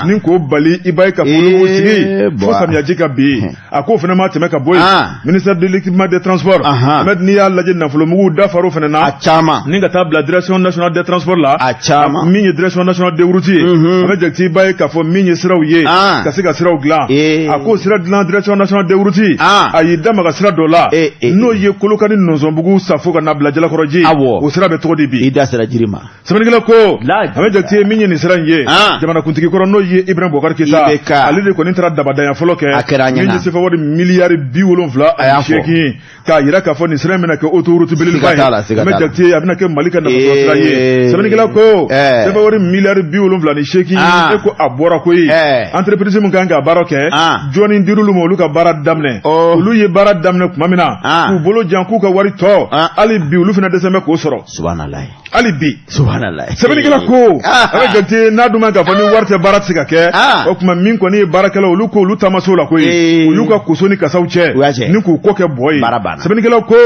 ni k'o bali. I b'a ye k'a fɔ olu b'u sigi fo samiyaji ka bi a k'o fana ma tɛmɛ ka bɔ yen ministère de l'équipement des transports Ahmed n'i y'a lajɛ nafolomugu dafar'o fana na a caman ni ka taa bila direction nationale des transports la a caman min ye direction nationale des routes ye Ahmed Jakite i b'a ye k'a fɔ min ye siraw ye ka se ka siraw dilan a k'o sira dilan direction nationale des routes a y'i da maga sira dɔ la n'o ye Kolokani Nɔnsɔnbugu Safo ka na bila Jalakɔrɔji o sira bɛ cogo di bi i da sera jiri ma sɛbɛnnikɛla ko Ahmed Jakite min ye nin sira in ye jamanakuntigi kɔrɔ n'o ye Ibrahim Boubacar Keita ale de kɔni taara dabadanya fɔlɔ kɛ min ye sefa wari miliyari 78 k'a jira k'a fɔ nin sira in bɛna kɛ autoroute belebeleba ye Ahmed Jakite a bɛna kɛ Mali ka nafasɔrɔ sira ye sɛbɛnnikɛla ko sefa wari miliyari 78 e ko a bɔra koyi entreprise min kan ka baara kɛ jɔnni dir'olu ma olu ka baara daminɛ olu ye baara daminɛ tuma min na k'u bolo jan k'u ka wari tɔ hali bi olu fana dɛsɛ bɛ k'o sɔrɔ subhanallah hali bi subhanallah sɛbɛnnikɛla ko Ahmed Jakite n'a dun ma k'a fɔ ni wari tɛ baara tɛ se ka kɛ o tuma min kɔni ye baarakɛlaw olu ko olu taamaso la koyi u y'u ka koso ni kasaw cɛ ni k'u kɔ kɛ bɔ ye sɛbɛnnikɛla ko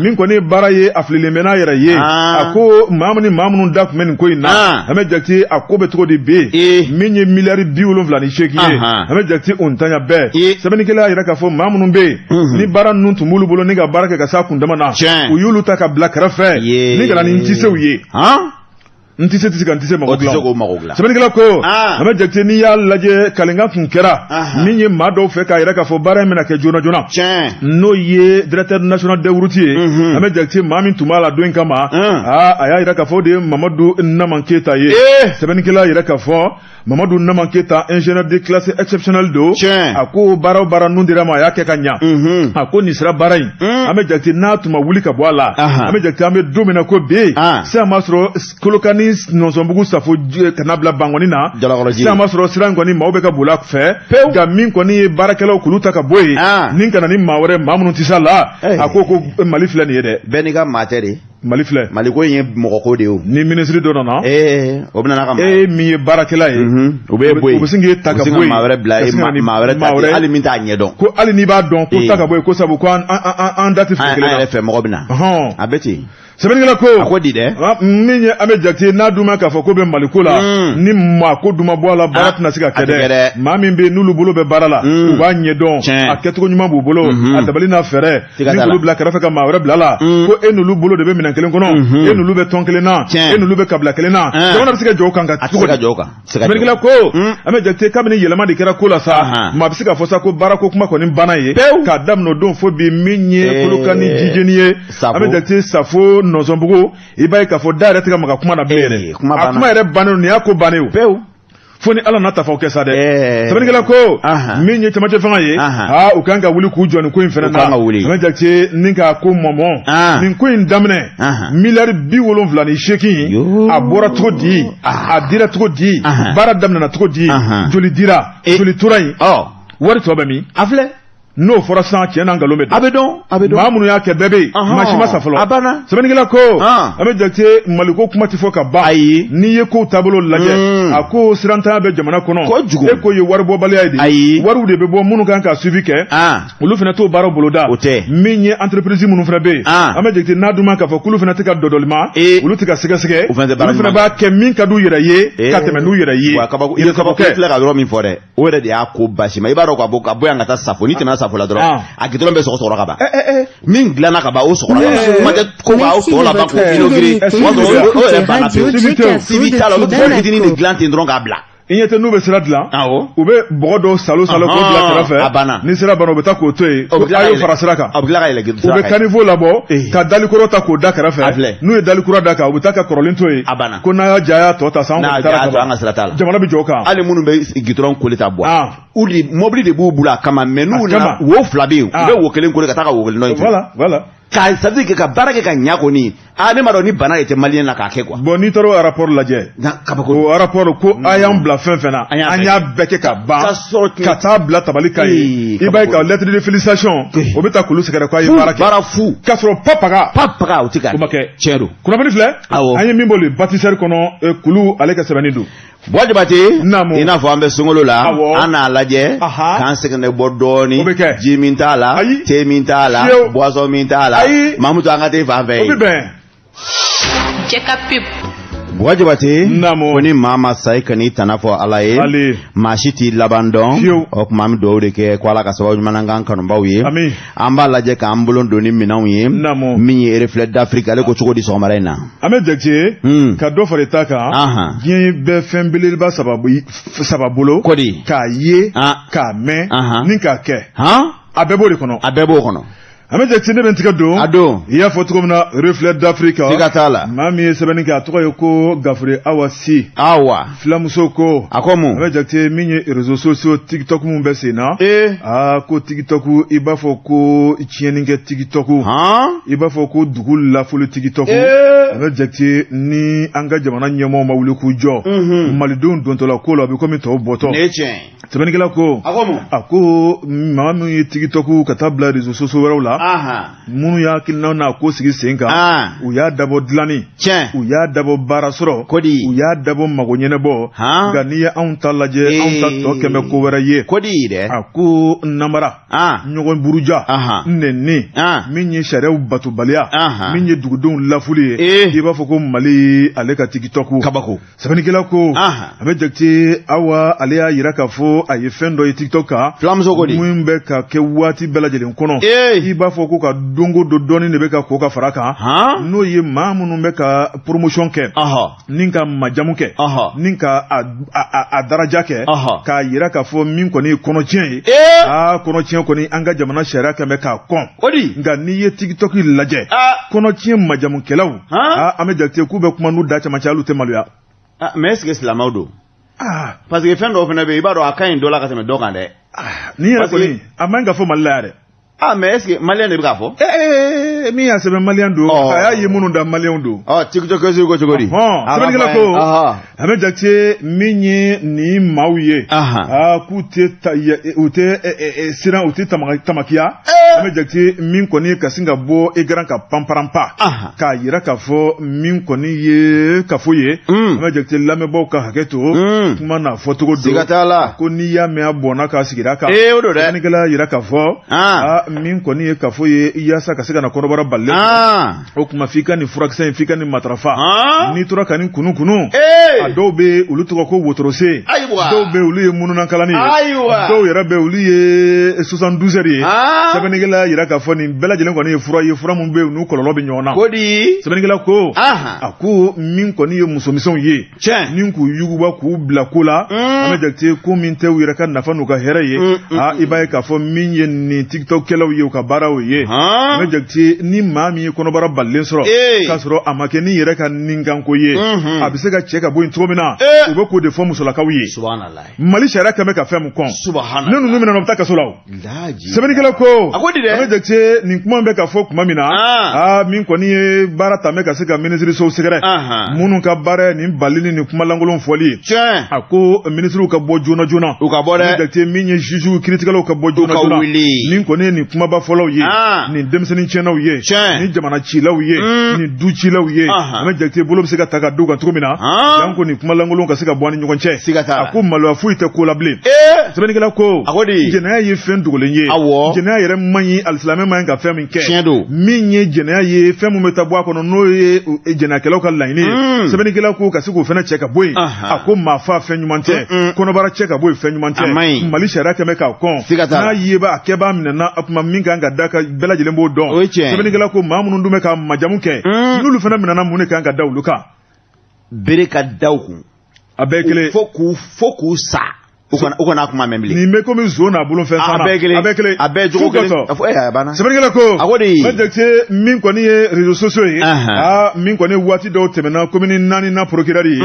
min kɔni ye baara ye a fililen bɛ n'a yɛrɛ ye a ko maa ni maa minnu da tun bɛ nin ko in na Ahmed Jakite a ko bɛ cogo di bi min ye miliyari 78 ye Ahmed Jakite o ntanya bɛɛ sɛbɛnnikɛla y'a jira k'a fɔ maa minnu bɛ yen ni baara ninnu tun b'olu bolo ni ka baara kɛ ka s'a kundama na u y'olu ta ka bila kɛrɛfɛ ni ka na ni ntisew ye n tɛ se tɛ se ka n tɛ se mako dilan sɛbɛnnikɛla ko Ahmed Jakite n'i y'a lajɛ kalenkan tun kɛra min ye maa dɔw fɛ k'a yira k'a fɔ baara in bɛna kɛ joona joona n'o ye directeur national des routes ye Ahmed Jakite maa min tun b'a la don in kama a y'a yira k'a fɔ o de ye Mamadu Naman Keyita ye sɛbɛnnikɛla y'a yira k'a fɔ Mamadu Naman Keyita ingénieur de classe exceptionnelle don a ko baara o baara nun dira ma a y'a kɛ ka ɲa a ko nin sira baara in Ahmed Jakite n'a tun ma wuli ka bɔ a la Ahmed Jakite an bɛ don min na ko bi sisan b'a sɔrɔ Kolokani Nɔnsɔnbugu Safo ka na bila Bankɔni na sisan b'a sɔrɔ sira in kɔni maaw bɛ ka boli a fɛ nka min kɔni ye baarakɛlaw k'olu ta ka bɔ yen ni ka na ni maa wɛrɛ maa minnu tɛ s'a la a ko Mali filɛ nin ye dɛ bɛɛ n'i ka maa tɛ de Mali filɛ Mali ko in ye mɔgɔ ko de ye o ni minisiri dɔ nana o bɛ na ka e min ye baarakɛla ye o bɛ bɔ yen u bɛ sin k'e ta ka bɔ yen maa wɛrɛ bila e maa wɛrɛ ta hali min t'a ɲɛ dɔn ko hali n'i b'a dɔn ko ta ka bɔ yen ko sabu ko an da tɛ fili kelen na an yɛrɛ fɛ mɔgɔ bɛ na a bɛ ten sɛbɛnnikɛla ko a ko di dɛ min ye Ahmed Jakite n'a dun ma k'a fɔ ko bɛ Mali ko la ni maa ko dun ma bɔ a la baara tɛna se ka kɛ dɛ maa min bɛ yen n'olu bolo bɛ baara la u b'a ɲɛdɔn a kɛcogo ɲuman b'u bolo a dabali n'a fɛɛrɛ ni k'olu bila kɛrɛfɛ ka maa wɛrɛ bila la ko e n'olu bolo de bɛ minɛn kelen kɔnɔ e n'olu bɛ tɔn kelen na e n'olu bɛ kabila kelen na jamana bɛ se ka jɔ o kan ka cogo di sɛbɛnnikɛla ko Ahmed Jakite kabini yɛlɛma de kɛra ko la sa maa bɛ se k'a fɔ sa ko baarako kuma kɔni banna ye k'a daminɛ o don fo bi min ye Kolokani jijeni ye Ahmed Jakite Safo Nɔnsɔnbugu i b'a ye k'a fɔ da yɛrɛ tɛ ka maga kuma na bilen yɛrɛ a kuma yɛrɛ bannen nin y'a ko bannen o pewu fo ni ala na tafaw kɛ sa dɛ sɛbɛnnikɛla ko min ye camancɛ fanga ye aa u kan ka wuli k'u jɔ nin ko in fɛnɛ na Ahmed Jakite ni k'a ko mɔmɔ nin ko in daminɛ miliyari 78 a bɔra cogo di a dira cogo di baara daminɛna cogo di joli dira joli tora yen wari tɔ bɛ min a filɛ n'o fɔra sisan tiɲɛ n'a nkalon bɛ dɔn. A bɛ dɔn, a bɛ dɔn. Maa minnu y'a kɛ bɛɛ bɛ yen. Maa si ma sa fɔlɔ. A banna. Sɛbɛnnikɛla ko. Ahmed Jakite Maliko kuma tɛ fɔ ka ban. Ayi. N'i ye kow taabolo lajɛ. A ko sirantanya bɛ jamana kɔnɔ. Kojugu. E ko ye waribɔbaliya ye de. Ayi. Wariw de bɛ bɔ minnu kan ka suivi kɛ. Olu fana t'o baaraw boloda. O tɛ. Min ye entreprise minnu fana bɛ yen. Ahmed Jakite n'a dun ma k'a fɔ k'olu fana tɛ ka dɔdɔlima. Olu tɛ ka sɛgɛsɛgɛ. O fana tɛ baara ɲuman kɛ. Olu fana b'a kɛ min ka d'u yɛrɛ ye. Ka tɛmɛ n'u yɛrɛ ye. Wa kabako i ye kabako i filɛ ka yɔrɔ min fɔ dɛ. O yɛrɛ de y'a ko basi ma i b'a dɔn ka bɔ yan ka taa Safo n'i tɛmɛna Safo la dɔrɔn a gidɔrɔn bɛ sɔgɔsɔgɔra ka ban min dilanna ka ban o sɔgɔra ka ban kuma tɛ ko k'aw tɔ laban k'o inauguré o y'a sɔrɔ o yɛrɛ banna pewu suivi t'a la olu bɛ fitinin de dilan ten dɔrɔn k'a bila. I ɲɛ tɛ n'u bɛ sira dilan u bɛ bɔgɔ dɔw salo salo k'o bila kɛrɛfɛ a banna ni sira banna u bɛ taa k'o to yen ko a y'o fara sira kan a bɛ tila ka yɛlɛ u bɛ caniveau labɔ ka dalikɔrɔ ta k'o da kɛrɛfɛ n'u ye dalikura da kan u bɛ taa ka kɔrɔlen to yen a banna ko n'a y'a ja a y'a tɔ ta sa an kɔni taara ka ban an ka sira t'a la jamana bɛ jɔ o kan hali minnu bɛ gidɔrɔn koli ta bɔ u de mobili de b'u bolo a kama mais n'u nana wo fila bɛ yen u bɛ wo kelen koli ka taa ka wo kelen dɔ in voilà voilà ka ça veut dire que ka baara kɛ ka ɲa kɔni aa ne m'a dɔn ni bana de tɛ maliyɛn na k'a kɛ quoi. Bon n'i taara o rapport lajɛ. Kabako. O rapport ko a y'an bila fɛn fɛn na. An y'a bɛɛ kɛ ka ban. Ka sɔrɔ ka taa bila tabali kan ye. I b'a ye ka lettre de félicitation. O bɛ taa k'olu sɛgɛrɛ k'a ye baara kɛ. Baara fu. K'a sɔrɔ pa paga. Pa paga o tɛ ka. O ma kɛ. Tiɲɛ don. Kunnafoni filɛ. Awɔ. An ye min bɔ le bâtisseur kɔnɔ kulu ale ka sɛbɛnni don. Buwa Jabate i n'a fɔ an bɛ sunkalo la an n'a lajɛ k'an sɛgɛnɛ bɔ dɔɔnin ji min t'a la te min t'a la boisson min t'a la Mamutu an ka te fan fɛ yen. Jɛ ka pub. Buwa Jabate, ko ni maa ma sa i kan'i tana fɔ Ala ye, maa si t'i laban dɔn. O tuma an bɛ dugawu de kɛ ko Ala ka sababu ɲuman k'an kanubaw ye. An b'a lajɛ k'an bolo don ni minɛnw ye. Min ye Reflet d'Afrique, ale ko cogo di sɔgɔmada in na? An bɛ Jakite, ka dɔ fara i ta kan. Diɲɛ bɛɛ fɛn belebeleba saba bolo. Kodi? K'a ye, k'a mɛn, ni k'a kɛ. A bɛɛ b'o de kɔnɔ. A bɛɛ b'o kɔnɔ. An bɛ Jakite, ne bɛ n tigɛ don. A don. I y'a fɔ cogo min na, Reflet d'Afrique. Siga t'a la. Maa min ye sɛbɛnni kɛ, a tɔgɔ ye ko Gafure Awa Si. Awa. Filamuso ko. A ko mun? An bɛ Jakite, min ye réseaux sociaux TikTok mun bɛ sen na. Aa, ko TikTok, i b'a fɔ ko tiɲɛni kɛ TikTok. I b'a fɔ ko dugu lafoli TikTok. An bɛ Jakite, ni an ka jamana ɲɛmɔgɔw ma wuli k'u jɔ. Malidenw dontɔla ko la, a bɛ komi tɔw bɔtɔ. Nin ye tiɲɛ ye. Sɛbɛnnikɛla ko. A ko mun? A ko maa min ye TikTok ka taa bila réseaux sociaux wɛrɛw la, minnu y'a hakilinaw n'a ko sigi sen kan, u y'a dabɔ dilanni, u y'a dabɔ baara sɔrɔ, kodi, u y'a dabɔ mago ɲɛnɛbɔ. Nka n'i ye anw ta lajɛ, anw ta tɔ kɛmɛ ko wɛrɛ ye. Kodi dɛ. A ko namara, ɲɔgɔn buruja, nɛni, min ye sariyaw batobaliya, min ye dugudenw lafuli ye, i b'a fɔ ko Mali ale ka TikTok. Kabako. Sɛbɛnnikɛla ko, a bɛ Jakite, Awa ale y'a yira k'a fɔ a ye fɛn dɔ ye TikTok kan. Filamuso ko di? Min bɛ ka kɛ waati bɛɛ lajɛlen kɔnɔ. I b'a fɔ ko ka dongo don dɔɔnin de bɛ ka ko ka fara kan. N'o ye maa minnu bɛ ka promotion kɛ. Ni ka majamu kɛ. Ni ka a daraja kɛ. K'a yira k'a fɔ min kɔni ye kɔnɔtiɲɛ ye. Aa, kɔnɔtiɲɛ kɔni, an ka jamana sariya kɛn bɛ k'a kɔn. Nka n'i ye TikTok lajɛ, kɔnɔtiɲɛ majamukɛlaw, an bɛ Jakite, k'u bɛ kuma n'u da camancɛ, hali u tɛ maloya. Mais est-ce que silamɛw don? Parce que fɛn dɔw fana bɛ yen, i b'a dɔn a ka ɲi dɔ la ka tɛmɛ dɔ kan dɛ. Nin yɛrɛ kɔni, a man ka fɔ Mali la yan dɛ. Mais est-ce que malien de bɛ k'a fɔ? Min y'a sɛbɛn malien don, a y'a ye minnu da malien don. TikTokeuse ko cogo di? Sɛbɛnnikɛla ko, a bɛ Jakite, min ye nin maaw ye, k'u tɛ u tɛ siran, u tɛ tamakiya. An bɛ Jakite, min kɔni ye ka sin ka bɔ écran kan panparanpa, k'a yira k'a fɔ min kɔni ye kafo ye. An bɛ Jakite, lamɛnbaaw ka hakɛ to, kuma n'a fɔcogo don. Siga t'a la. Ko n'i y'a mɛn a bɔnna k'a sigira kan. O don dɛ. Sɛbɛnnikɛla yira k'a fɔ, min kɔni ye kafo ye, yaasa ka se ka na kɔnɔbara balilen. O tuma f'i ka nin furakisɛ in, f'i ka nin matarafa. N'i tora ka nin kunu kunu. A dɔw bɛ olu tɔgɔ ko wotorose. Dɔw bɛ olu ye mununankalani ye. Dɔw yɛrɛ bɛ olu ye 72 heures ye. Sɛbɛnnikɛla yira k'a fɔ nin bɛɛ lajɛlen kɔni ye fura ye, fura min bɛ yen n'u kɔlɔlɔ bɛ ɲɔgɔn na. Kodi. Sɛbɛnnikɛla ko, a ko min kɔni ye musomisɛnw ye. Ni k'u yuguba k'u bila ko la. An bɛ Jakite, ko min tɛ u yɛrɛ ka nafa n'u ka hɛrɛ ye. I b'a ye k'a fɔ min ye nin TikTok-kɛlaw ye, u ka baaraw ye. An bɛ Jakite, ni maa min ye kɔnɔbara balilen sɔrɔ, k'a sɔrɔ a ma kɛ ni yɛrɛ ka ninkanko ye, a bɛ se ka cɛ ka bɔ yen cogo min na, u bɛ k'o de fɔ musolakaw ye. Mali sariya kɛn bɛ ka fɛn min kɔn. Ne ninnu minɛ na, u bɛ taa kaso la o. Sɛbɛnnikɛla ko, a ko di dɛ? An bɛ Jakite, nin kuma bɛ ka fɔ tuma min na, min kɔni ye baara ta bɛ ka se ka minisirisow sɛgɛrɛ, minnu ka baara ye nin balili ni kuma lankolon fɔli ye. A ko minisiriw ka bɔ joona joona. U ka bɔ dɛ. Jakite, min ye juges kiiritigɛlaw ka bɔ joona joona. Nin kɔni ye nin kumaba fɔlaw ye, nin denmisɛnnin tiɲɛnaw ye, nin jamana cilaw ye, nin du cilaw ye. An bɛ Jakite, bolo bɛ se ka ta ka d'u kan cogo min na, janko nin kuma lankolon ka se ka bɔ an ni ɲɔgɔn cɛ. A ko maloya foyi tɛ ko la bilen. Sɛbɛnnikɛla ko, jɛnɛya ye fɛn dogolen ye. Jɛnɛya yɛrɛ man ɲi, alisilamɛ man ɲi ka fɛn min kɛ. Min ye jɛnɛya ye, fɛn min bɛ taa bɔ a kɔnɔ, n'o ye jɛnɛyakɛlaw ka laɲini ye. Sɛbɛnnikɛla ko ka se k'o fana cɛ ka bɔ yen. A ko maa fa fɛn ɲuman tɛ, kɔnɔbara cɛ ka bɔ yen fɛn ɲuman tɛ. Mali sariya kɛn bɛ k'a kɔn. N'a ye ba a kɛbaa minɛna, a tuma min kan ka da ka bɛɛ lajɛlen b'o dɔn. Sɛbɛnnikɛla ko maa minnu dun bɛ ka majamu kɛ, n'olu fana minɛna, mun de kan ka da olu kan? Bere ka da u kun. A bɛɛ kelen. Fo k'u sa. U kana kuma mɛn bilen. Nin bɛ komi zon n'a bolo fɛn sanna. A bɛɛ kelen. A bɛɛ kelen. A bɛɛ jogo kelen. A banna. Sɛbɛnnikɛla ko. A ko de. N Jakite, min kɔni ye réseaux sociaux ye. Min kɔni waati dɔw tɛmɛna, commune 4 na procureur ye.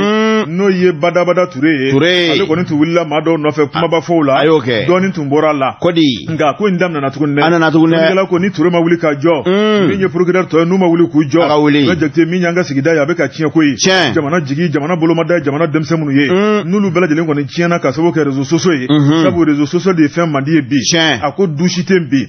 N'o ye Badabada Ture ye. Ture. Ale kɔni tun wulila maa dɔw nɔfɛ kumaba fɔw la. A y'o kɛ. Dɔɔnin tun bɔra a la. Kodi. Nka ko in daminɛna tuguni dɛ. A nana tuguni dɛ. Sɛbɛnnikɛla ko ni Ture ma wuli ka jɔ. Min ye procureur tɔ ye, n'u ma wuli k'u jɔ. A ka wuli. N Jakite, min y'an ka sigida ye, a bɛ ka tiɲɛ ko ye. Tiɲɛ. Jamana jigi, jamana bolomada ye, jamana denmisɛn minnu ye. N'olu bɛɛ lajɛlen kɔni tiɲɛna ka sababu kɛ réseaux sociaux ye, sabu réseaux sociaux de ye fɛn mandi ye bi. A ko du si tɛ yen bi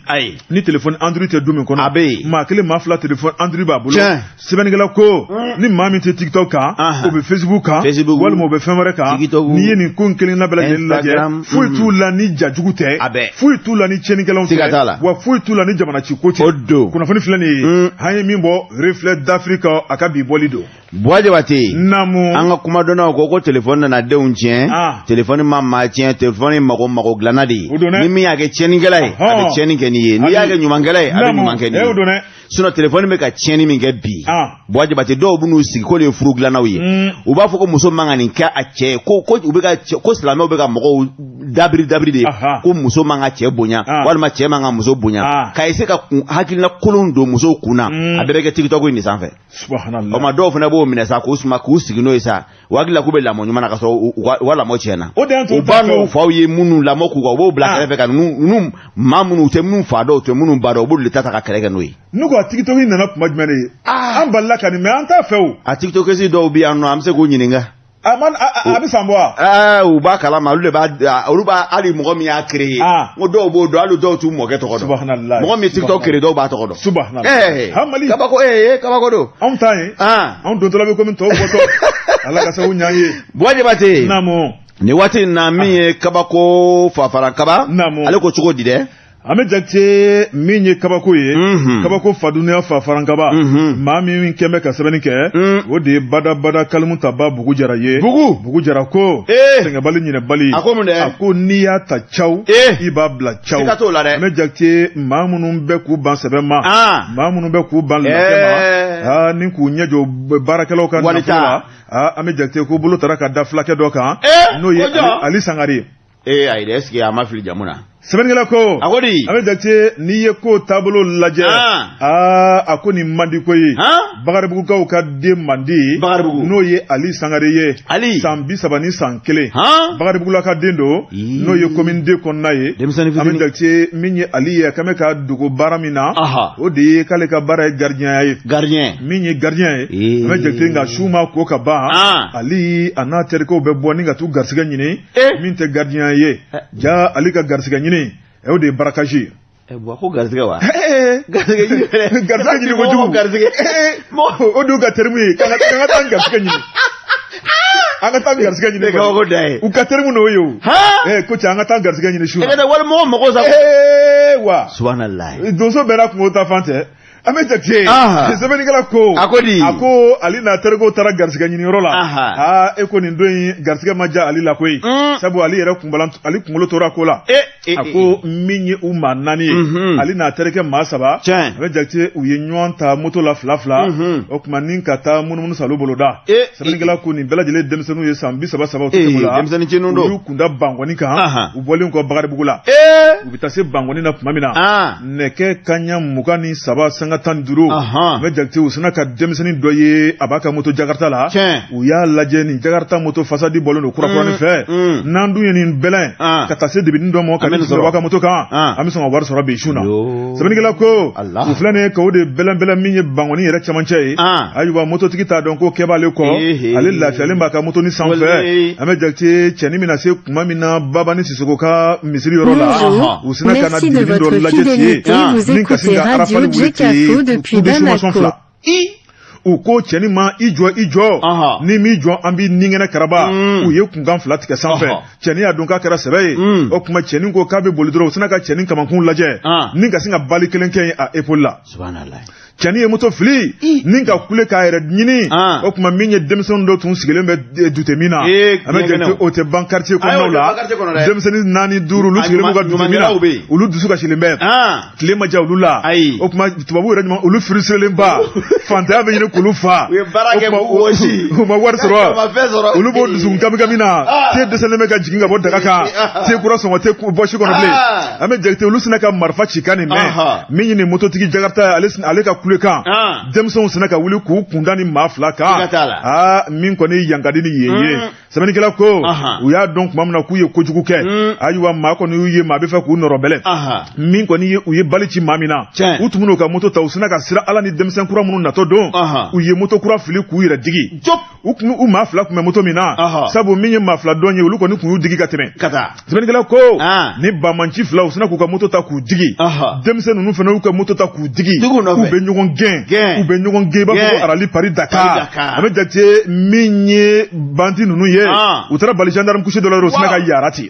ni téléphone Android tɛ du min kɔnɔ. A bɛ yen. Maa kelen, maa fila, téléphone Android b'a bolo. Sɛbɛnnikɛla ko ni maa min tɛ TikTok kan, o bɛ Facebook kan, walima o bɛ fɛn wɛrɛ kan. N'i ye nin ko in kelen na bɛɛ lajɛlen lajɛ, foyi t'u la ni jajugu tɛ, foyi t'u la ni tiɲɛnikɛlaw tɛ, wa foyi t'u la ni jamana ci ko tɛ. O don. Kunnafoni filɛ nin ye, an ye min bɔ Reflet d'Afrique, a ka bi bɔli don. Buwa Jabate. Naamu. An ka kumadɔnnaw ko téléphone nana denw tiɲɛ. Téléphone ma maa tiɲɛ, téléphone ye mago dilanna de ye. Ni min y'a kɛ tiɲɛnikɛla ye, a bɛ tiɲɛni kɛ n'i ye. N'i y'a kɛ ɲumankɛla ye, a bɛ ɲuman kɛ n'i ye. Sinon téléphone bɛ ka tiɲɛni min kɛ bi, Buwa Jabate, dɔw bɛ n'u sigi k'olu ye furu dilannaw ye. U b'a fɔ ko muso man ka nin kɛ a cɛ ye, ko u bɛ ka ko silamɛw bɛ ka mɔgɔw dabiri dabiri de, ko muso man ka cɛ bonya walima cɛ man ka muso bonya, ka essayer ka hakilina kolon don musow kun na. A bɛɛ bɛ kɛ TikTok in de sanfɛ. Subhanallah. O ma dɔw fana b'o minɛ sa k'u suma k'u sigi n'o ye sa, u hakili la k'u bɛ lamɔ ɲuman na, ka sɔrɔ u ka lamɔ tiɲɛna. U ba n'u faw ye minnu lamɔ k'u kan, u b'o bila kɛrɛfɛ ka ninnu maa minnu u tɛ minnu fa dɔn, u tɛ minnu ba dɔn, u b'olu de ta ka kɛlɛ kɛ n'o ye. Ne ko a TikTok in nana kuma jumɛn de ye? An balila ka nin mɛ, an t'a fɛ o. A TikTokesi dɔw bɛ yan nɔ, an bɛ se k'u ɲininka. A ma a bɛ san bɔ wa? U b'a kalama, olu de b'a, olu b'a, hali mɔgɔ min y'a créé. N ko dɔw b'o dɔn, hali dɔw t'u mɔkɛ tɔgɔ dɔn. Subhanallah. Mɔgɔ min ye TikTok créé, dɔw b'a tɔgɔ dɔn. Subhanallah. Hamali. Kabako kabako don. Anw ta ye. Anw dontɔla bɛ komi tɔw bɔtɔ. Ala ka sababu ɲ'an ye. Buwa Jabate. Naamu. Nin waati in na, min ye kabako fafaran kaba. Naamu. Ale ko cogo di dɛ? An bɛ jate min ye kabako ye, kabako fadunya fa farankaba, maa min kɛn bɛ ka sɛbɛnni kɛ, o de ye badabada kalimu taba Bugu Jara ye. Bugu Jara ko sɛgɛnbali ɲinɛbali. A ko mun dɛ? A ko n'i y'a ta caw, i b'a bila caw. Siga t'o la dɛ. An bɛ jate maa minnu bɛ k'u ban sɛbɛn ma, maa minnu bɛ k'u ban latigɛ ma, ni k'u ɲɛ jɔ baarakɛlaw ka nafolo la, an bɛ jate ko bolo taara ka da fulakɛ dɔ kan, n'o ye Ali Sangare ye. Ayi dɛ, est ce que a ma fili jamu na? Sɛbɛnnikɛla ko, a ko di? An bɛ jate n'i ye ko taabolo lajɛ, a ko nin man di ko ye. Bakaribugukaw ka den mandi, Bakaribugu, n'o ye Ali Sangare ye. Ali. San 31. Bakaribugula ka den don, n'o ye commune 2 kɔnɔna ye. Denmisɛnnin fitinin. An bɛ jate min ye Ali ye, a kan bɛ ka dogo baara min na, o de ye k'ale ka baara ye gardien ye. Gardien. Min ye gardien ye. An bɛ jate nka su ma ko ka ban, Ali a n'a terikɛw bɛ bɔ ni ka t'u garisɛgɛ ɲini, min tɛ gardien ye. Ja Ali ka garisɛgɛ ɲini, o de ye barakaji ye. Buwa ko garisɛgɛ wa? Garisɛgɛ ɲini, garisɛgɛ ɲini kojugu. Garisɛgɛ. O de y'u ka terme ye, k'an ka taa garisɛgɛ ɲini. An ka taa garisɛgɛ ɲini. Kabako da ye. U ka terme n'o ye o. Ko cɛ, an ka taa garisɛgɛ ɲini su na. E ka taa wali mɔgɔ mago sa. Wa. Subhanallah. Donso bɛɛ n'a kungo ta fan tɛ. An bɛ jate sɛbɛnnikɛla ko, a ko di? A ko Ali n'a terikɛw taara garisɛgɛ ɲiniyɔrɔ la. E ko nin don in garisɛgɛ ma diya Ali la koyi, sabu Ali yɛrɛ Ali kunkolo tora ko la. A ko min ye u maa 4 ye, Ali n'a terikɛ maa 3, a bɛ jate u ye ɲɔgɔn ta moto la fila fila, o tuma ni ka taa munumunu salo boloda. Sɛbɛnnikɛla ko nin bɛɛ lajɛlen denmisɛnninw ye san 30 30 o la. Denmisɛnnin cɛninw don. U y'u kunda Bankɔni kan, u bɔlen kɔ Bakaribugu la. U bɛ taa se Bankɔni na tuma min na, nɛgɛ kanɲɛ 23 15, a bɛ jate u sina ka denmisɛnnin dɔ ye a b'a ka moto Jakarta la. U y'a lajɛ, nin Jakarta moto fasadi bɔlen don kurakurani fɛ. N'an dun ye nin bɛlɛn ka taa se debini dɔ ma ka nin sɔrɔ ka moto kan, an bɛ sɔn ka wari sɔrɔ bi su na. Sɛbɛnnikɛla ko u filɛ nin ye k'o de bɛlɛn bɛlɛn min ye Bankɔni yɛrɛ cɛmancɛ ye. Ayiwa, mototigi t'a dɔn ko kɛ b'ale kɔ, ale lafiyalen b'a ka moto ni sanfɛ. An bɛ jate cɛnin bɛna se tuma min na Baba ni Sisoko ka misiri yɔrɔ la, u sina ka na debini dɔ lajɛ ten ni ka sin ka arafali wuli ten. U ko cɛnin ma, i jɔ, i jɔ, ni m'i jɔ an b'i ningɛnɛ karaba. U ye kunkan 2 tigɛ sanfɛ. Cɛnin y'a dɔn k'a kɛra sɛbɛ ye. O tuma cɛnin ko k'a bɛ boli dɔrɔn, u sina ka cɛnin kamankun lajɛ ni ka sin ka bali kelen kɛ yen a épaule la. Cɛnin ye moto fili ni ka kule k'a yɛrɛ ɲini. O tuma min ye denmisɛnnin dɔ tun sigilen bɛ dute min na, an bɛ jate o tɛ ban quartier kɔnɔnaw la. Denmisɛnnin 4 5 olu sigilen b'u ka dute min na, olu dusu kasilen bɛ, tile ma diya olu la. O tuma tubabu yɛrɛ ɲuman, olu frustrelen ba, fantanya bɛ ɲini k'olu fa. U ma wari sɔrɔ, olu b'o dusukun kami na, te dɛsɛlen bɛ ka jigin ka bɔ daga kan, te kura sɔngɔ tɛ bɔsi kɔnɔ bilen. An bɛ jate olu sina ka marifa ci kan nin mɛn. Min ye nin mototigi Jakarta, ale ka kulekan denmisɛnw sina ka wuli k'u kunda ni maa fila kan aa min kɔni yankadi ni yen ye sɛbɛnnikɛla ko u y'a dɔn tuma min na k'u ye kojugu kɛ ayiwa maa kɔni y'u ye maa bɛ fɛ k'u nɔrɔbɛlɛ min kɔni ye u ye bali ci maa min na u tun bɛn'u ka moto ta u sina ka siran ala ni denmisɛn kura minnu natɔ don u ye moto kura fili k'u yɛrɛ digi u kun u maa fila tun bɛ moto min na sabu min ye maa fila dɔn ye olu kɔni tun y'u digi ka tɛmɛ sɛbɛnnikɛla ko ni banbanci fila u sina k'u ka moto ta k'u digi denmisɛn ninnu fana y'u ka moto ta k'u digi u bɛ ɲɔgɔn gɛn u bɛ ɲɔgɔn gɛn i b'a fɔ ko arali Paris Dakar a bɛ jate min ye bandi ninnu ye u taara bali gendarme couché dɔ la dɔrɔn u sina ka yara ten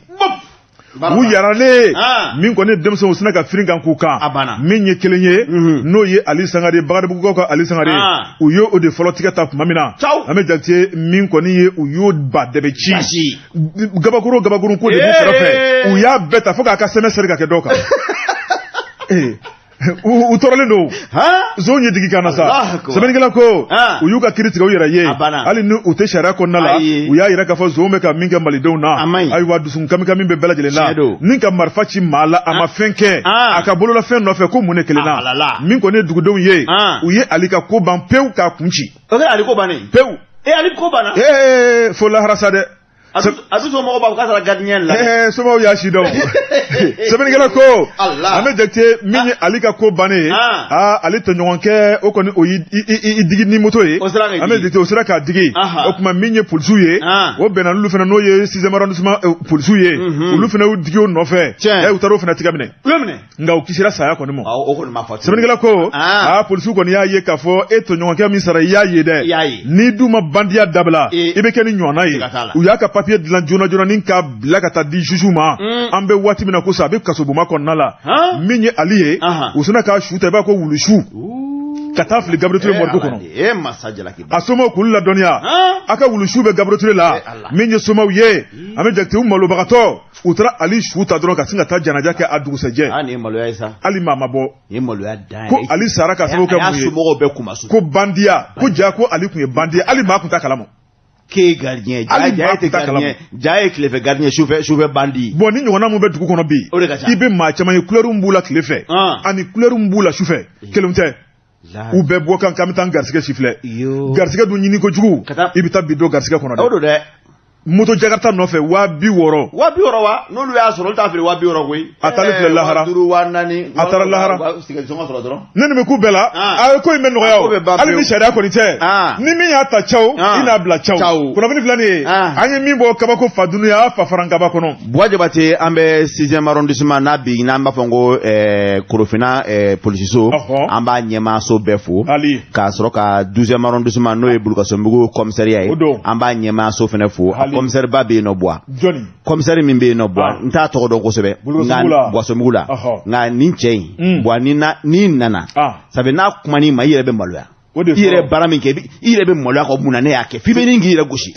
u yaralen min kɔni denmisɛnw sina ka firin kan k'u kan min ye kelen ye n'o ye Ali Sangare Bakaribugukaw ka Ali Sangare u ye o de fɔlɔ tigɛ ta tuma min na an bɛ jate min kɔni ye u y'o ba dɛbɛ ci gabakuru gabakuru ko de b'u kɛrɛfɛ u y'a bɛɛ ta fo k'a ka sɛmɛ seri ka kɛ dɔw kan u tɔɔrɔlen don zon ye digi kan na sa sɛbɛnnikɛla ko u y'u ka kiiri tigɛ u yɛrɛ ye hali ni u tɛ sariya kɔnɔna la u y'a yira k'a fɔ zon bɛ ka min kɛ malidenw na ayiwa dusukun kamikami bɛ bɛɛ lajɛlen na ni ka marifa ci maa la a ma fɛn kɛ a ka bololafɛn nɔfɛ ko mun de kelen na min kɔni ye dugudenw ye u ye Ali ka ko ban pewu k'a kun ci Ali ko bannen pewu Ali ko banna fo lahara sa dɛ a bɛ somɔgɔw b'a fɔ k'a taara gardien la. Somɔgɔw y'a si dɔn sɛbɛnnikɛla ko an bɛ jate min ye Ali ka ko bannen ye Ali tɔɲɔgɔnkɛ o kɔni o y'i digi ni moto ye an bɛ jate o sera k'a digi o tuma min ye polisiw ye o bɛnna n'olu fana n'o ye 6e arrondissement polisiw ye olu fana y'u digi o nɔfɛ u taara o fana tigɛ minɛ nka u kisira saya kɔni ma sɛbɛnnikɛla ko aa polisiw kɔni y'a ye k'a fɔ e tɔɲɔgɔnkɛ min sara i y'a ye dɛ n'i dun ma bandiya dabila i bɛ kɛ ni ɲɔgɔnna ye u y'a ka papiye dilan joona joona ni k'a bila ka taa di juge ma an bɛ waati min na ko sa a bɛ kasobonba kɔnɔna la min ye Ali ye u sina k'a su ta i b'a ko wulusu ka taa fili Gabriel Touré morgue kɔnɔ a somaw k'olu ladɔnniya a ka wulusu bɛ Gabriel Touré la min ye somaw ye an bɛ jate u malobagatɔ u taara Ali su ta dɔrɔn ka sin ka taa janaja kɛ a dugusɛjɛ hali maa ma bɔ ko Ali sara ka sababu kɛ mun ye ko bandiya ko ja ko Ali tun ye bandiya hali maa tun t'a kalama k'e gardien ja tɛ gardien ja ye tilefɛ gardien sufɛ bandi bon ni ɲɔgɔnna mun bɛ dugu kɔnɔ bi i bɛ maa caman ye couleur b'u la tilefɛ ani couleur b'u la sufɛ kelenw tɛ u bɛɛ bɔ kan k'an bɛ taa garisɛgɛ sifilɛ garisɛgɛ dun ɲini kojugu i bɛ taa bi don garisɛgɛ kɔnɔ dɛ o don dɛ moto jakarta nɔfɛ 60,000 60,000 wa n'olu y'a sɔrɔ olu t'a feere 60,000 koyi a taalen filɛ lahara 5,000 4,000 a taara lahara sɔngɔ sɔrɔ dɔrɔn ne nin bɛ k'u bɛɛ la a ko in bɛ nɔgɔya o hali ni sariya kɔni tɛ ni min y'a ta caw i n'a bila caw kunnafoni filɛ nin ye an ye min bɔ kabako fa dunuya fa farankaba kɔnɔ Buwa Jabate an bɛ 6e arrondissement n'a bi n'an b'a fɔ ko Korofina polisiso an b'a ɲɛmaaso bɛɛ fo k'a sɔrɔ ka 12e arrondissement n'o ye Bulukasunbugu commissariat ye an b'a ɲɛmaaso fana fo commissaire ba bɛ yen nɔ Buwa commissaire min bɛ yen nɔ Buwa n t'a tɔgɔ dɔn kosɛbɛ nka Bulukasunbugu la nka nin cɛ in Buwa ni nana sabu n'a kuman'i ma i yɛrɛ bɛ maloya i yɛrɛ baara min kɛ i yɛrɛ bɛ maloya kɔ mun na ne y'a kɛ f'i bɛ nin k'i yɛrɛ gosi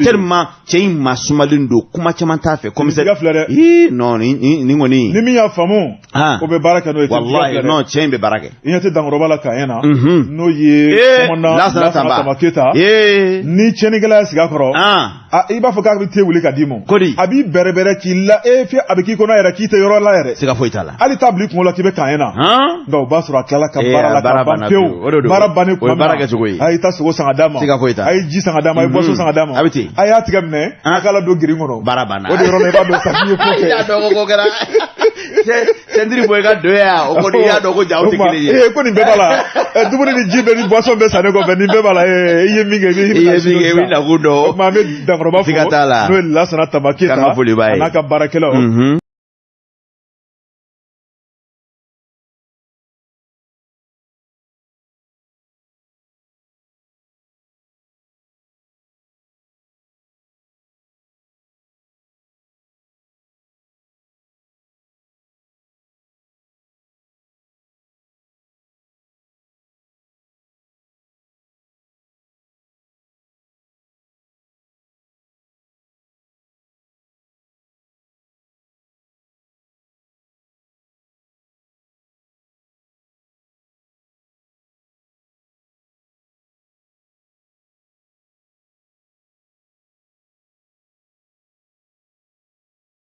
tellement cɛ in ma sumalen don kuma caman t'a fɛ commissaire filɛ dɛ ii non nin kɔni ni min y'a faamu o bɛ baara kɛ n'o ye walahi non cɛ in bɛ baara kɛ i ɲɛ tɛ dankɔrɔba la k'an na n'o ye commandant Lasana Tamba Keyita ni tiɲɛnikɛla y'a sigi a kɔrɔ i b'a fɔ k'a bɛ te wuli ka d'i ma a b'i bɛrɛbɛrɛ k'i la e fiyɛ a bɛ k'i kɔnɔ yɛrɛ k'i tɛ yɔrɔ la yɛrɛ siga foyi t'a la hali t'a bila i kunkolo la k'i bɛ k'an na nka o b'a sɔrɔ a tilala ka baara la ka ban pewu baara bannen tuma min na a y'i ta sogo san ka d'a ma siga foyi t'a la a ye ji san ka d'a ma a ye boisson san ka d'a ma a bɛ ten a y'a tigɛ minɛ a k'a la don girin kɔnɔ baara banna o de yɔrɔ la i b'a dɔn sa k'i ye ko kɛ i y'a dɔn ko kɛra cɛntiri bɔ i ka don yan o kɔni i y'a dɔn ko jaw tɛ kelen ye ko nin bɛɛ b'a la dumuni ni ji bɛɛ ni boisson bɛɛ sannen kɔfɛ nin bɛɛ b'a la i ye min kɛ i ye min kɛ i bɛ nakun dɔn o tuma an bɛ dankɔrɔba fo n'o ye Lasana Tamba Keyita a n'a ka baarakɛlaw.